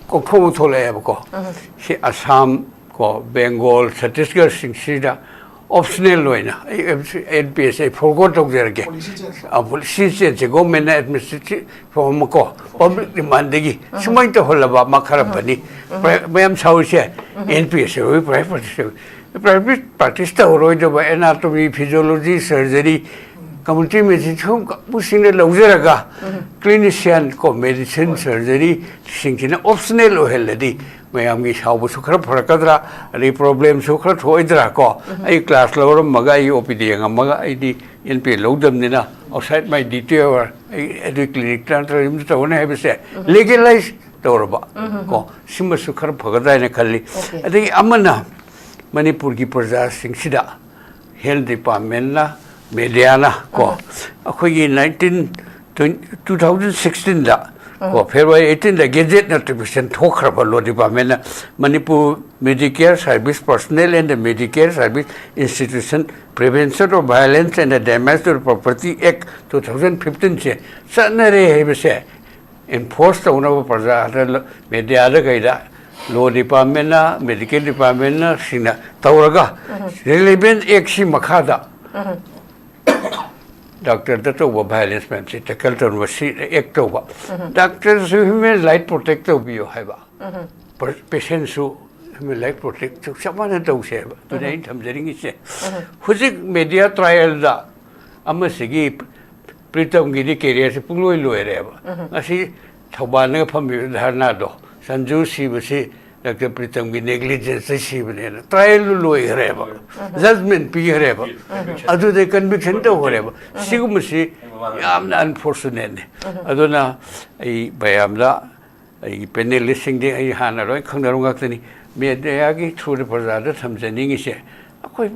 ꯀꯣꯛꯊꯣꯛ ꯑꯃ ꯊꯣꯛꯂꯛꯑꯦꯕꯀꯣ꯫ ꯁꯤ ꯑꯁꯥꯝ ꯀꯣ, ꯕꯦꯡꯒꯣꯜ, ꯁꯠꯇꯤꯁꯒꯔꯁꯤꯡꯁꯤꯗ ꯑꯣꯞꯁꯅꯦꯜ ꯑꯣꯏꯅ ꯑꯩ ꯑꯦꯟ ꯄꯤ ꯑꯦꯁ ꯑꯩ ꯐꯣꯔꯒꯣꯟ ꯇꯧꯖꯔꯒꯦ꯫ ꯄꯣꯂꯤꯁꯤ ꯆꯦꯟꯖ ꯂꯥꯛꯑꯣ꯫ ꯄꯣꯂꯤꯁꯤ ꯆꯦꯟꯖꯁꯦ ꯒꯣꯔꯃꯦꯟꯅ ꯑꯦꯗꯃꯤꯅꯤꯁꯇ꯭ꯔꯦꯇꯤꯚ ꯐꯣꯔꯝ ꯑꯃ ꯀꯣ ꯄꯕ꯭ꯂꯤꯛ ꯗꯤꯃꯥꯟꯗꯒꯤ ꯁꯨꯃꯥꯏꯅ ꯇꯧꯍꯜꯂꯕ ꯑꯃ ꯈꯔ ꯐꯅꯤ꯫ ꯃꯌꯥꯝ ꯁꯥꯎꯔꯤꯁꯦ ꯑꯦꯟ ꯄꯤ ꯑꯦꯁ ꯑꯣꯏ, ꯄ꯭ꯔꯥꯏꯚꯦꯠ ꯄ꯭ꯔꯥꯏꯚꯦꯠ ꯄ꯭ꯔꯥꯛꯇꯤꯁ ꯇꯧꯔꯣꯏꯗꯕ anatomy, physiology, surgery, community medicine ꯁꯤꯒꯨꯝꯕ ꯀꯥꯡꯕꯨꯁꯤꯡꯅ ꯂꯧꯖꯔꯒ ꯀ꯭ꯂꯤꯅꯤꯁꯤꯌꯥꯟ ꯀꯣ ꯃꯦꯗꯤꯁꯤꯟ ꯁꯔꯖꯔꯤꯁꯤꯡꯁꯤꯅ ꯑꯣꯞꯁꯅꯦꯜ ꯑꯣꯏꯍꯜꯂꯗꯤ ꯃꯌꯥꯝꯒꯤ ꯁꯥꯎꯕꯁꯨ ꯈꯔ ꯐꯔꯛꯀꯗ꯭ꯔꯥ, ꯑꯗꯩ ꯄ꯭ꯔꯣꯕ꯭ꯂꯦꯝꯁꯨ ꯈꯔ ꯊꯣꯛꯑꯣꯏꯗ꯭ꯔꯥ ꯀꯣ꯫ ꯑꯩ ꯀ꯭ꯂꯥꯁ ꯂꯧꯔꯝꯃꯒ ꯑꯩ ꯑꯣ ꯄꯤ ꯗꯤ ꯌꯦꯡꯉꯝꯃꯒ ꯑꯩꯗꯤ ꯑꯦꯟ ꯄꯤ ꯑꯦ ꯂꯧꯗꯕꯅꯤꯅ ꯑꯥꯎꯠꯁꯥꯏꯠ ꯃꯥꯏ ꯗ꯭ꯌꯨꯇꯤ ꯑꯋꯥꯔ ꯑꯩ ꯑꯗꯨꯒꯤ ꯀ꯭ꯂꯤꯅꯤꯛꯇ ꯅꯠꯇ꯭ꯔꯒ ꯌꯨꯝꯗ ꯇꯧꯒꯅꯤ ꯍꯥꯏꯕꯁꯦ ꯂꯤꯒꯦꯂꯥꯏꯁ ꯇꯧꯔꯕ ꯀꯣ ꯁꯤꯃꯁꯨ ꯈꯔ ꯐꯒꯗ꯭ꯔꯥ ꯍꯥꯏꯅ ꯈꯜꯂꯤ꯫ ꯑꯗꯒꯤ ꯑꯃꯅ ꯃꯅꯤꯄꯨꯔꯒꯤ ꯄ꯭ꯔꯖꯥꯁꯤꯡꯁꯤꯗ ꯍꯦꯜꯊ ꯗꯤꯄꯥꯔꯠꯃꯦꯟꯅ, ꯃꯦꯗꯤꯌꯥꯅ ꯀꯣ ꯑꯩꯈꯣꯏꯒꯤ ꯅꯥꯏꯟꯇꯤꯟ ꯇꯨ ꯊꯥꯎꯖꯟ ꯁꯤꯛꯁꯇꯤꯟꯗ ꯀꯣ February ꯑꯩꯠꯇꯤꯟꯗ gadget notification ꯊꯣꯛꯈ꯭ꯔꯕ low ꯗꯤꯄꯥꯔꯠꯃꯦꯟꯅ Manipur Medicare Service Personnel and the Medicare Service Institution Prevention of Violence and the Damage to the Property Act two thousand fifteenꯁꯦ ꯆꯠꯅꯔꯦ ꯍꯥꯏꯕꯁꯦ ꯏꯟꯐꯣꯔꯁ ꯇꯧꯅꯕ ꯄ꯭ꯔꯖꯥꯗ, ꯃꯦꯗꯤꯌꯥꯗ ꯀꯩꯗ ꯂꯣ ꯗꯤꯄꯥꯔꯠꯃꯦꯟꯅ, ꯃꯦꯗꯤꯀꯦꯜ ꯗꯤꯄꯥꯔꯠꯃꯦꯟꯅ ꯁꯤꯡꯅ ꯇꯧꯔꯒ ꯔꯤꯂꯦꯚꯦꯟ ꯑꯦꯛꯁꯤ ꯃꯈꯥꯗ ꯗꯥꯛꯇꯔꯗ ꯇꯧꯕ ꯚꯥꯏꯑꯣꯂꯦꯟꯁ ꯃꯌꯥꯝꯁꯦ ꯇꯦꯀꯜ ꯇꯧꯅꯕ ꯁꯤ ꯑꯦꯛ ꯇꯧꯕ꯫ ꯗꯥꯛꯇꯔꯁꯨ ꯍ꯭ꯌꯨꯃꯦꯟ ꯔꯥꯏꯠ ꯄ꯭ꯔꯣꯇꯦꯛ ꯇꯧꯕꯤꯌꯨ ꯍꯥꯏꯕ, ꯄꯦꯁꯦꯟꯁꯨ ꯍ꯭ꯌꯨꯃꯦꯟ ꯔꯥꯏꯠ ꯄ꯭ꯔꯣꯇꯦꯛ ꯆꯞ ꯃꯥꯟꯅ ꯇꯧꯁꯦ ꯍꯥꯏꯕ꯫ ꯑꯗꯨꯅ ꯑꯩꯅ ꯊꯝꯖꯅꯤꯡꯉꯤꯁꯦ ꯍꯧꯖꯤꯛ ꯃꯦꯗꯤꯌꯥ ꯇ꯭ꯔꯥꯏꯌꯦꯜꯗ ꯑꯃꯁꯤꯒꯤ ꯄ꯭ꯔꯤꯇꯝꯒꯤꯗꯤ ꯀꯦꯔꯤꯌꯔꯁꯦ ꯄꯨꯡꯂꯣꯏ ꯂꯣꯏꯔꯦꯕ꯫ ꯉꯁꯤ ꯊꯧꯕꯥꯜꯗꯒ ꯐꯝꯃꯤꯕ ꯙꯔꯅꯥꯗꯣ, ꯁꯟꯖꯨ ꯁꯤꯕꯁꯤ ꯗꯥꯛꯇꯔ ꯄ꯭ꯔꯤꯇꯝꯒꯤ ꯅꯦꯒ꯭ꯂꯤꯖꯦꯟꯁꯇ ꯁꯤꯕꯅꯦꯅ ꯇ꯭ꯔꯥꯏꯌꯦꯜꯗꯨ ꯂꯣꯏꯈ꯭ꯔꯦꯕ, ꯖꯖꯃꯦꯟ ꯄꯤꯈ꯭ꯔꯦꯕ, ꯑꯗꯨꯗꯩ ꯀꯟꯚꯤꯛꯁꯟ ꯇꯧꯈ꯭ꯔꯦꯕ꯫ ꯁꯤꯒꯨꯝꯕꯁꯤ ꯌꯥꯝꯅ ꯑꯟꯐꯣꯔꯆꯨꯅꯦꯠꯅꯤ꯫ ꯑꯗꯨꯅ ꯑꯩ ꯃꯌꯥꯝꯗ, ꯑꯩꯒꯤ ꯄꯦꯅꯦꯂꯤꯁꯁꯤꯡꯗꯤ ꯑꯩ ꯍꯥꯟꯅ ꯂꯣꯏ ꯈꯪꯅꯔꯕ ꯉꯥꯛꯇꯅꯤ꯫ ꯃꯦꯗꯤꯌꯥꯒꯤ ꯊ꯭ꯔꯨꯗ ꯄ꯭ꯔꯖꯥꯗ ꯊꯝꯖꯅꯤꯡꯉꯤꯁꯦ, ꯑꯩꯈꯣꯏ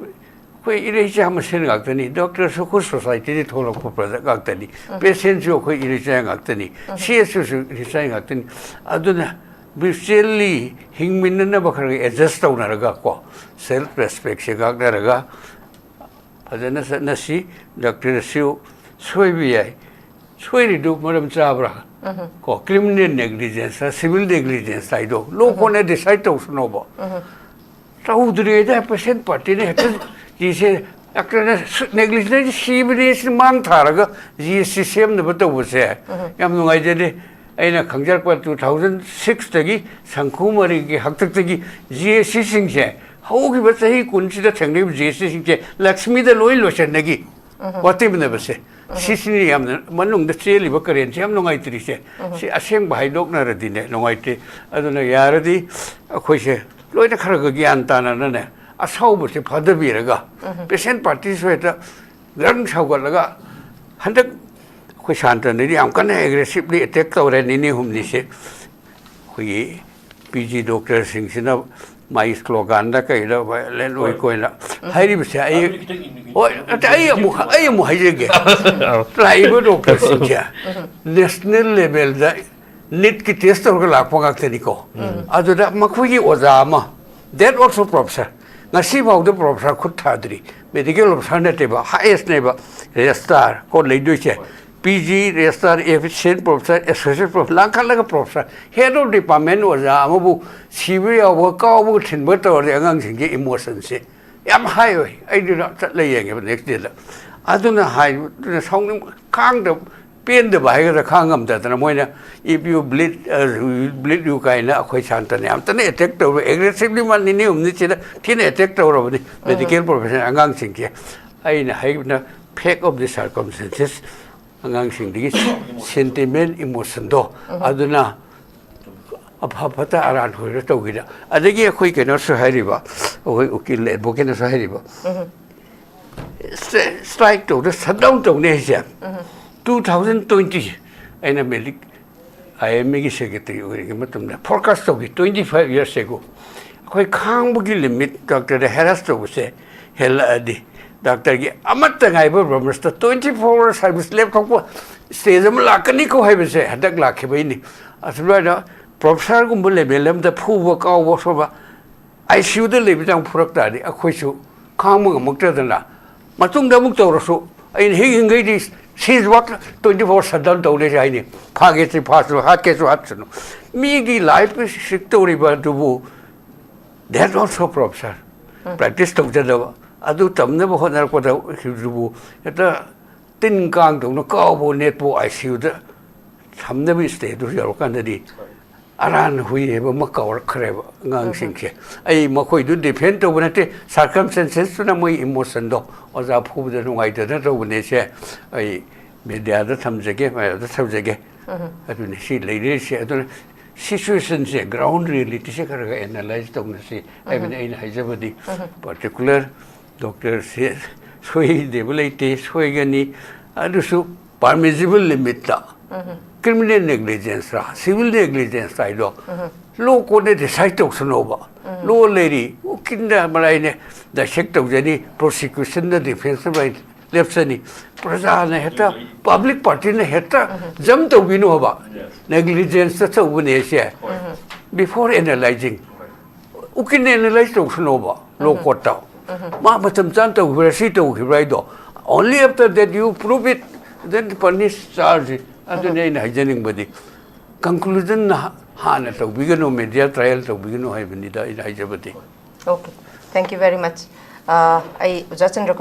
ꯑꯩꯈꯣꯏ ꯏꯔꯩꯆꯥ ꯃꯁꯦꯟ ꯉꯥꯛꯇꯅꯤ꯫ ꯗꯣꯛꯇꯔꯁꯨ ꯑꯩꯈꯣꯏ ꯁꯣꯁꯥꯏꯇꯤꯗꯒꯤ ꯊꯣꯛꯂꯛꯄ ꯄ꯭ꯔꯗꯛ ꯉꯥꯛꯇꯅꯤ꯫ ꯄꯦꯁꯦꯟꯁꯨ ꯑꯩꯈꯣꯏ ꯏꯔꯩꯆꯥ ꯉꯥꯛꯇꯅꯤ꯫ ꯁꯤ ꯑꯦꯁ ꯁꯨꯁꯨ ꯏꯔꯩꯆꯥ ꯉꯥꯛꯇꯅꯤ꯫ ꯑꯗꯨꯅ ꯃ꯭ꯌꯨꯆꯨꯋꯦꯜꯂꯤ ꯍꯤꯡꯃꯤꯟꯅꯅꯕ ꯈꯔ ꯑꯦꯗꯖꯁ ꯇꯧꯅꯔꯒ ꯀꯣ, ꯁꯦꯜꯐ ꯔꯦꯁꯄꯦꯛꯁꯦ ꯉꯥꯛꯅꯔꯒ ꯐꯖꯅ ꯆꯠꯅꯁꯤ꯫ ꯗꯥꯛꯇꯔꯁꯨ ꯁꯣꯏꯕ ꯌꯥꯏ, ꯁꯣꯏꯔꯤꯗꯨ ꯃꯔꯝ ꯆꯥꯕ꯭ꯔꯥ? ꯀꯣ, ꯀ꯭ꯔꯤꯃꯤꯅꯦꯜ ꯅꯦꯒ꯭ꯂꯤꯖꯦꯟꯁ, ꯁꯤꯚꯤꯜ ꯅꯦꯒ꯭ꯂꯤꯖꯦꯟꯁ ꯍꯥꯏꯗꯣ ꯂꯣ ꯀꯣꯔꯠꯅ ꯗꯤꯁꯥꯏꯠ ꯇꯧꯁꯅꯣꯕ꯫ ꯇꯧꯗ꯭ꯔꯤꯉꯩꯗ ꯄꯦꯁꯦꯟ ꯄꯥꯔꯇꯤꯅ ꯍꯦꯛꯇ ꯁꯤꯁꯦ ꯗꯥꯛꯇꯔꯅ ꯅꯦꯒ꯭ꯂꯤꯖꯦꯟꯁ ꯁꯤꯕꯅꯤ ꯁꯤ ꯃꯥꯡ ꯊꯥꯔꯒ ꯖꯤ ꯑꯦꯁ ꯁꯤ ꯁꯦꯝꯅꯕ ꯇꯧꯕꯁꯦ ꯌꯥꯝ ꯅꯨꯡꯉꯥꯏꯖꯗꯦ꯫ ꯑꯩꯅ ꯈꯪꯖꯔꯛꯄ ꯇꯨ ꯊꯥꯎꯖꯟ ꯁꯤꯛꯁꯇꯒꯤ ꯁꯪꯈꯨ ꯃꯔꯤꯒꯤ ꯍꯥꯛꯇꯛꯇꯒꯤ ꯖꯤ ꯑꯦꯁ ꯁꯤꯁꯤꯡꯁꯦ ꯍꯧꯈꯤꯕ ꯆꯍꯤ ꯀꯨꯟꯁꯤꯗ ꯊꯦꯡꯅꯔꯤꯕ ꯖꯤ ꯑꯦꯁ ꯁꯤꯁꯤꯡꯁꯦ ꯂꯛꯁꯃꯤꯗ ꯂꯣꯏ ꯂꯣꯏꯁꯤꯟꯅꯈꯤ꯫ ꯋꯥꯇꯦꯝꯅꯕꯁꯦ ꯁꯤꯁꯤꯅꯤ ꯌꯥꯝꯅ ꯃꯅꯨꯡꯗ ꯆꯦꯜꯂꯤꯕ ꯀꯔꯦꯟꯁꯦ ꯌꯥꯝ ꯅꯨꯡꯉꯥꯏꯇ꯭ꯔꯤꯁꯦ꯫ ꯁꯤ ꯑꯁꯦꯡꯕ ꯍꯥꯏꯗꯣꯛꯅꯔꯗꯤꯅꯦ ꯅꯨꯡꯉꯥꯏꯇꯦ꯫ ꯑꯗꯨꯅ ꯌꯥꯔꯗꯤ ꯑꯩꯈꯣꯏꯁꯦ ꯂꯣꯏꯅ ꯈꯔ ꯈꯔ ꯒ꯭ꯌꯥꯟ ꯇꯥꯅꯅꯅꯦ ꯑꯁꯥꯎꯕꯁꯦ ꯐꯥꯗꯕꯤꯔꯒ ꯄꯦꯁꯦꯟ ꯄꯥꯔꯇꯤꯁꯨ ꯍꯦꯛꯇ ꯒ꯭ꯔꯪ ꯁꯧꯒꯠꯂꯒ ꯍꯟꯗꯛ ꯑꯩꯈꯣꯏ ꯁꯥꯟꯇꯅꯗꯤ ꯌꯥꯝ ꯀꯟꯅ ꯑꯦꯒ꯭ꯔꯦꯁꯤꯞꯂꯤ ꯑꯦꯇꯦꯛ ꯇꯧꯔꯦ ꯅꯤꯅꯤ ꯍꯨꯝꯅꯤꯁꯦ꯫ ꯑꯩꯈꯣꯏꯒꯤ ꯄꯤ ꯖꯤ ꯗꯣꯛꯇꯔꯁꯤꯡꯁꯤꯅ ꯃꯥꯒꯤ ꯁ꯭ꯂꯣꯒꯥꯟꯗ ꯀꯩꯗ ꯚꯥꯏꯑꯣꯂꯦꯟ ꯑꯣꯏ ꯀꯣꯏꯅ ꯍꯥꯏꯔꯤꯕꯁꯦ ꯑꯩ ꯍꯣꯏ ꯅꯠꯇꯦ ꯑꯩ ꯑꯃꯨꯛ ꯑꯩ ꯑꯃꯨꯛ ꯍꯥꯏꯖꯒꯦ꯫ ꯂꯥꯛꯏꯕ ꯗꯣꯛꯇꯔꯁꯤꯡꯁꯦ ꯅꯦꯁꯅꯦꯜ ꯂꯦꯚꯦꯜꯗ ꯅꯤꯠꯀꯤ ꯇꯦꯁ ꯇꯧꯔꯒ ꯂꯥꯛꯄ ꯉꯥꯛꯇꯅꯤꯀꯣ꯫ ꯑꯗꯨꯗ ꯃꯈꯣꯏꯒꯤ ꯑꯣꯖꯥ ꯑꯃ, that also professor, ꯉꯁꯤ ꯐꯥꯎꯗ ꯄ꯭ꯔꯣꯐꯦꯁꯔ ꯈꯨꯠ ꯊꯥꯗ꯭ꯔꯤ꯫ ꯃꯦꯗꯤꯀꯦꯜ ꯑꯣꯐꯤꯁꯥꯔ ꯅꯠꯇꯦꯕ, ꯍꯥꯏꯌꯦꯁꯅꯦꯕ ꯔꯦꯖꯤꯁꯇ꯭ꯔꯥꯔ ꯀꯣ ꯂꯩꯗꯣꯏꯁꯦ꯫ P G registrar, assistant professor, associate professor, ꯂꯥꯡꯈꯠꯂꯒ ꯄ꯭ꯔꯣꯐꯦꯁꯔ, ꯍꯦꯗ ꯑꯣꯐ ꯗꯤꯄꯥꯔꯠꯃꯦꯟ ꯑꯣꯖꯥ ꯑꯃꯕꯨ ꯁꯤꯕ ꯌꯥꯎꯕ ꯀꯥꯎꯕꯒ ꯊꯤꯟꯕ ꯇꯧꯔꯗꯤ ꯑꯉꯥꯡꯁꯤꯡꯒꯤ ꯏꯃꯣꯁꯟꯁꯦ ꯌꯥꯝ ꯍꯥꯏ ꯑꯣꯏ꯫ ꯑꯩꯗꯨꯅ ꯆꯠꯂ ꯌꯦꯡꯉꯦꯕ ꯅꯦꯛꯁ ꯗꯦꯗ꯫ ꯑꯗꯨꯅ ꯍꯥꯏꯕꯗꯨꯅ ꯁꯥꯎꯅꯤꯡ ꯈꯥꯡꯗ ꯄꯦꯟꯗꯕ ꯍꯥꯏꯒꯗ꯭ꯔꯥ ꯈꯥꯡ ꯉꯝꯗꯗꯅ ꯃꯣꯏꯅ "If you bleed, uh, we will bleed you" ꯀꯥꯏꯅ ꯑꯩꯈꯣꯏ ꯁꯥꯟꯇꯅ ꯌꯥꯝ ꯀꯟꯅ ꯑꯦꯇꯦꯛ ꯇꯧꯔꯦ꯫ ꯑꯦꯒ꯭ꯔꯦꯁꯤꯚꯂꯤ ꯃꯥ ꯅꯤꯅꯤ ꯍꯨꯝꯅꯤ ꯁꯤꯗ ꯊꯤꯅ ꯑꯦꯇꯦꯛ ꯇꯧꯔꯕꯅꯤ꯫ ꯃꯦꯗꯤꯀꯦꯜ ꯄ꯭ꯔꯣꯐꯦꯁꯟ ꯑꯉꯥꯡꯁꯤꯡꯁꯦ ꯑꯩꯅ ꯍꯥꯏꯕꯅ fact of the circumstances, ꯑꯉꯥꯡꯁꯤꯡꯗꯒꯤ ꯁꯦꯟꯇꯤꯃꯦꯟ ꯏꯃꯣꯁꯟꯗꯣ ꯑꯗꯨꯅ ꯑꯐ ꯐꯠꯇ ꯑꯔꯥꯟ ꯍꯣꯏꯔ ꯇꯧꯈꯤꯗ꯫ ꯑꯗꯒꯤ ꯑꯩꯈꯣꯏ ꯀꯩꯅꯣꯁꯨ ꯍꯥꯏꯔꯤꯕ, ꯑꯩꯈꯣꯏ ꯎꯀꯤꯜ ꯑꯦꯗꯚꯣꯀꯦꯠꯅꯁꯨ ꯍꯥꯏꯔꯤꯕ, ꯁ꯭ꯇ꯭ꯔꯥꯏꯛ ꯇꯧꯗ ꯁꯠ ꯗꯥꯎꯟ ꯇꯧꯅꯤ ꯍꯥꯏꯁꯦ ꯇꯨ ꯊꯥꯎꯖꯟ ꯇ꯭ꯋꯦꯟꯇꯤ꯫ ꯑꯩꯅ ꯃꯦꯗꯤꯛ ꯑꯥꯏ ꯑꯦꯝ ꯑꯦꯒꯤ ꯁꯦꯀ꯭ꯔꯦꯇꯔꯤ ꯑꯣꯏꯔꯤꯉꯩ ꯃꯇꯝꯗ ꯐꯣꯔꯀꯥꯁ ꯇꯧꯈꯤ, ꯇ꯭ꯋꯦꯟꯇꯤ ꯐꯥꯏꯚ ꯌꯔꯁ ꯑꯦꯒꯣ꯫ ꯑꯩꯈꯣꯏ ꯈꯥꯡꯕꯒꯤ ꯂꯤꯃꯤꯠ ꯗꯥꯛꯇꯔꯗ ꯍꯦꯔꯥꯁ ꯇꯧꯕꯁꯦ ꯍꯦꯜꯂꯛꯑꯗꯤ ꯗꯥꯛꯇꯔꯒꯤ ꯑꯃꯠꯇ ꯉꯥꯏꯕ ꯕ꯭ꯔꯍꯃꯁꯇ ꯇ꯭ꯋꯦꯟꯇꯤ ꯐꯣꯔ ꯑꯋꯥꯔ ꯁꯥꯔꯚꯤꯁ ꯂꯦꯞꯊꯣꯛꯄ ꯁ꯭ꯇꯦꯖ ꯑꯃ ꯂꯥꯛꯀꯅꯤꯀꯣ ꯍꯥꯏꯕꯁꯦ ꯍꯟꯗꯛ ꯂꯥꯛꯈꯤꯕꯩꯅꯤ꯫ ꯑꯁꯨꯃꯥꯏꯅ ꯄ꯭ꯔꯣꯐꯦꯁꯥꯔꯒꯨꯝꯕ ꯂꯦꯚꯦꯜ ꯑꯃꯗ ꯐꯨꯕ ꯀꯥꯎꯕ ꯁꯣꯕ ꯑꯥꯏ ꯁꯤ ꯌꯨꯗ ꯂꯩꯕꯗ ꯑꯃꯨꯛ ꯐꯨꯔꯛ ꯇꯥꯔꯗꯤ ꯑꯩꯈꯣꯏꯁꯨ ꯈꯥꯡꯕ ꯉꯝꯃꯛꯇꯗꯅ ꯃꯇꯨꯡꯗ ꯑꯃꯨꯛ ꯇꯧꯔꯁꯨ ꯑꯩꯅ ꯍꯤꯡ ꯍꯤꯡꯈꯩꯗꯤ ꯁꯤꯖ ꯋꯥꯛ ꯇ꯭ꯋꯦꯟꯇꯤ ꯐꯣꯔ ꯁꯠ ꯗꯥꯎꯟ ꯇꯧꯔꯦꯁꯦ ꯍꯥꯏꯅꯤ꯫ ꯐꯥꯒꯦꯁꯤ ꯐꯥꯁꯅꯨ, ꯍꯥꯠꯀꯦꯁꯨ ꯍꯥꯠꯁꯅꯨ꯫ ꯃꯤꯒꯤ ꯂꯥꯏꯐ ꯁꯤꯛ ꯇꯧꯔꯤꯕ ꯑꯗꯨꯕꯨ that also professor, practice ꯇꯧꯖꯗꯕ ꯑꯗꯨ ꯇꯝꯅꯕ ꯍꯣꯠꯅꯔꯛꯄꯗ ꯍꯧꯖꯤꯛꯄꯨ ꯍꯦꯛꯇ ꯇꯤꯟ ꯀꯥꯡꯗꯧꯅ ꯀꯥꯎꯕ ꯅꯦꯠꯄꯨ ꯑꯥꯏ ꯁꯤ ꯌꯨꯗ ꯊꯝꯅꯕ ꯁ꯭ꯇꯦꯖꯇꯨ ꯌꯧꯔꯀꯥꯟꯗꯗꯤ ꯑꯔꯥꯟ ꯍꯨꯏ ꯍꯥꯏꯕ ꯑꯃ ꯀꯥꯎꯔꯛꯈ꯭ꯔꯦꯕ ꯑꯉꯥꯡꯁꯤꯡꯁꯦ꯫ ꯑꯩ ꯃꯈꯣꯏꯗꯨ ꯗꯤꯐꯦꯟ ꯇꯧꯕ ꯅꯠꯇꯦ, ꯁꯥꯔꯀꯝꯁ꯭ꯇꯦꯟꯁꯦꯁꯇꯨꯅ ꯃꯣꯏ ꯏꯃꯣꯁꯟꯗꯣ ꯑꯣꯖꯥ ꯐꯨꯕꯗ ꯅꯨꯡꯉꯥꯏꯇꯗꯅ ꯇꯧꯕꯅꯦꯁꯦ꯫ ꯑꯩ ꯃꯦꯗꯤꯌꯥꯗ ꯊꯝꯖꯒꯦ, ꯃꯌꯥꯝꯗ ꯊꯝꯖꯒꯦ꯫ ꯑꯗꯨꯅꯤ ꯁꯤ ꯂꯩꯔꯤꯁꯦ꯫ ꯑꯗꯨꯅ ꯁꯤꯆꯨꯋꯦꯁꯟꯁꯦ, ꯒ꯭ꯔꯥꯎꯟ ꯔꯤꯌꯦꯂꯤꯇꯤꯁꯦ ꯈꯔ ꯈꯔ ꯑꯦꯅꯥꯂꯥꯏꯁ ꯇꯧꯅꯁꯤ ꯍꯥꯏꯕꯅꯤ ꯑꯩꯅ ꯍꯥꯏꯖꯕꯗꯤ꯫ ꯄꯥꯔꯇꯤꯀꯨꯂꯔ ꯗꯣꯛꯇꯔꯁꯦ ꯁꯣꯏꯗꯦꯕ ꯂꯩꯇꯦ, ꯁꯣꯏꯒꯅꯤ꯫ ꯑꯗꯨꯁꯨ ꯄꯥꯔꯃꯤꯁꯤꯕꯜ ꯂꯤꯃꯤꯠꯇ꯫ ꯀ꯭ꯔꯤꯃꯤꯅꯦꯜ ꯅꯦꯒ꯭ꯂꯤꯖꯦꯟꯁꯔꯥ, ꯁꯤꯚꯤꯜ ꯅꯦꯒ꯭ꯂꯤꯖꯦꯟꯁ ꯍꯥꯏꯗꯣ ꯂꯣ ꯀꯣꯔꯠꯅ ꯗꯤꯁꯥꯏꯠ ꯇꯧꯁꯅꯣꯕ꯫ ꯂꯣ ꯂꯩꯔꯤ, ꯎꯀꯤꯜꯅ ꯃꯔꯥꯏꯅ ꯗꯥꯏꯁꯦꯛ ꯇꯧꯖꯅꯤ, ꯄ꯭ꯔꯣꯁꯤꯀ꯭ꯌꯨꯁꯟꯅ ꯗꯤꯐꯦꯟꯁ ꯃꯔꯥꯏ ꯂꯦꯞꯆꯅꯤ꯫ ꯄ꯭ꯔꯖꯥꯅ ꯍꯦꯛꯇ, ꯄꯕ꯭ꯂꯤꯛ ꯄꯥꯔꯇꯤꯅ ꯍꯦꯛꯇ ꯖꯝ ꯇꯧꯕꯤꯅꯣꯕ꯫ ꯅꯦꯒ꯭ꯂꯤꯖꯦꯟꯁꯇ ꯇꯧꯕꯅꯦ ꯁꯦ꯫ ꯕꯤꯐꯣꯔ ꯑꯦꯅꯥꯂꯥꯏꯖꯤꯡ, ꯎꯀꯤꯜꯅ ꯑꯦꯅꯥꯂꯥꯏꯁ ꯇꯧꯁꯅꯣꯕ ꯂꯣ ꯀꯣꯔꯠꯇ꯫ ꯃꯥ ꯃꯇꯝ ꯆꯥꯅ ꯇꯧꯈꯤꯕ꯭ꯔꯥ, ꯁꯤ ꯇꯧꯈꯤꯕ꯭ꯔꯥ ꯍꯥꯏꯗꯣ, only after that you prove it, then punish, charge꯫ ꯑꯗꯨꯅꯤ ꯑꯩꯅ ꯍꯥꯏꯖꯅꯤꯡꯕꯗꯤ꯫ ꯀꯟꯀ꯭ꯂꯨꯖꯟ ꯍꯥꯟꯅ ꯇꯧꯕꯤꯒꯅꯨ, ꯃꯦꯗꯤꯌꯥ ꯇ꯭ꯔꯥꯏꯌꯦꯜ ꯇꯧꯕꯤꯒꯅꯨ ꯍꯥꯏꯕꯅꯤꯗ ꯑꯩꯅ ꯍꯥꯏꯖꯕꯗꯤ꯫ Okay, thank you very much. ꯑꯩ ꯑꯣꯖꯥ ꯆꯟꯗ꯭ꯔ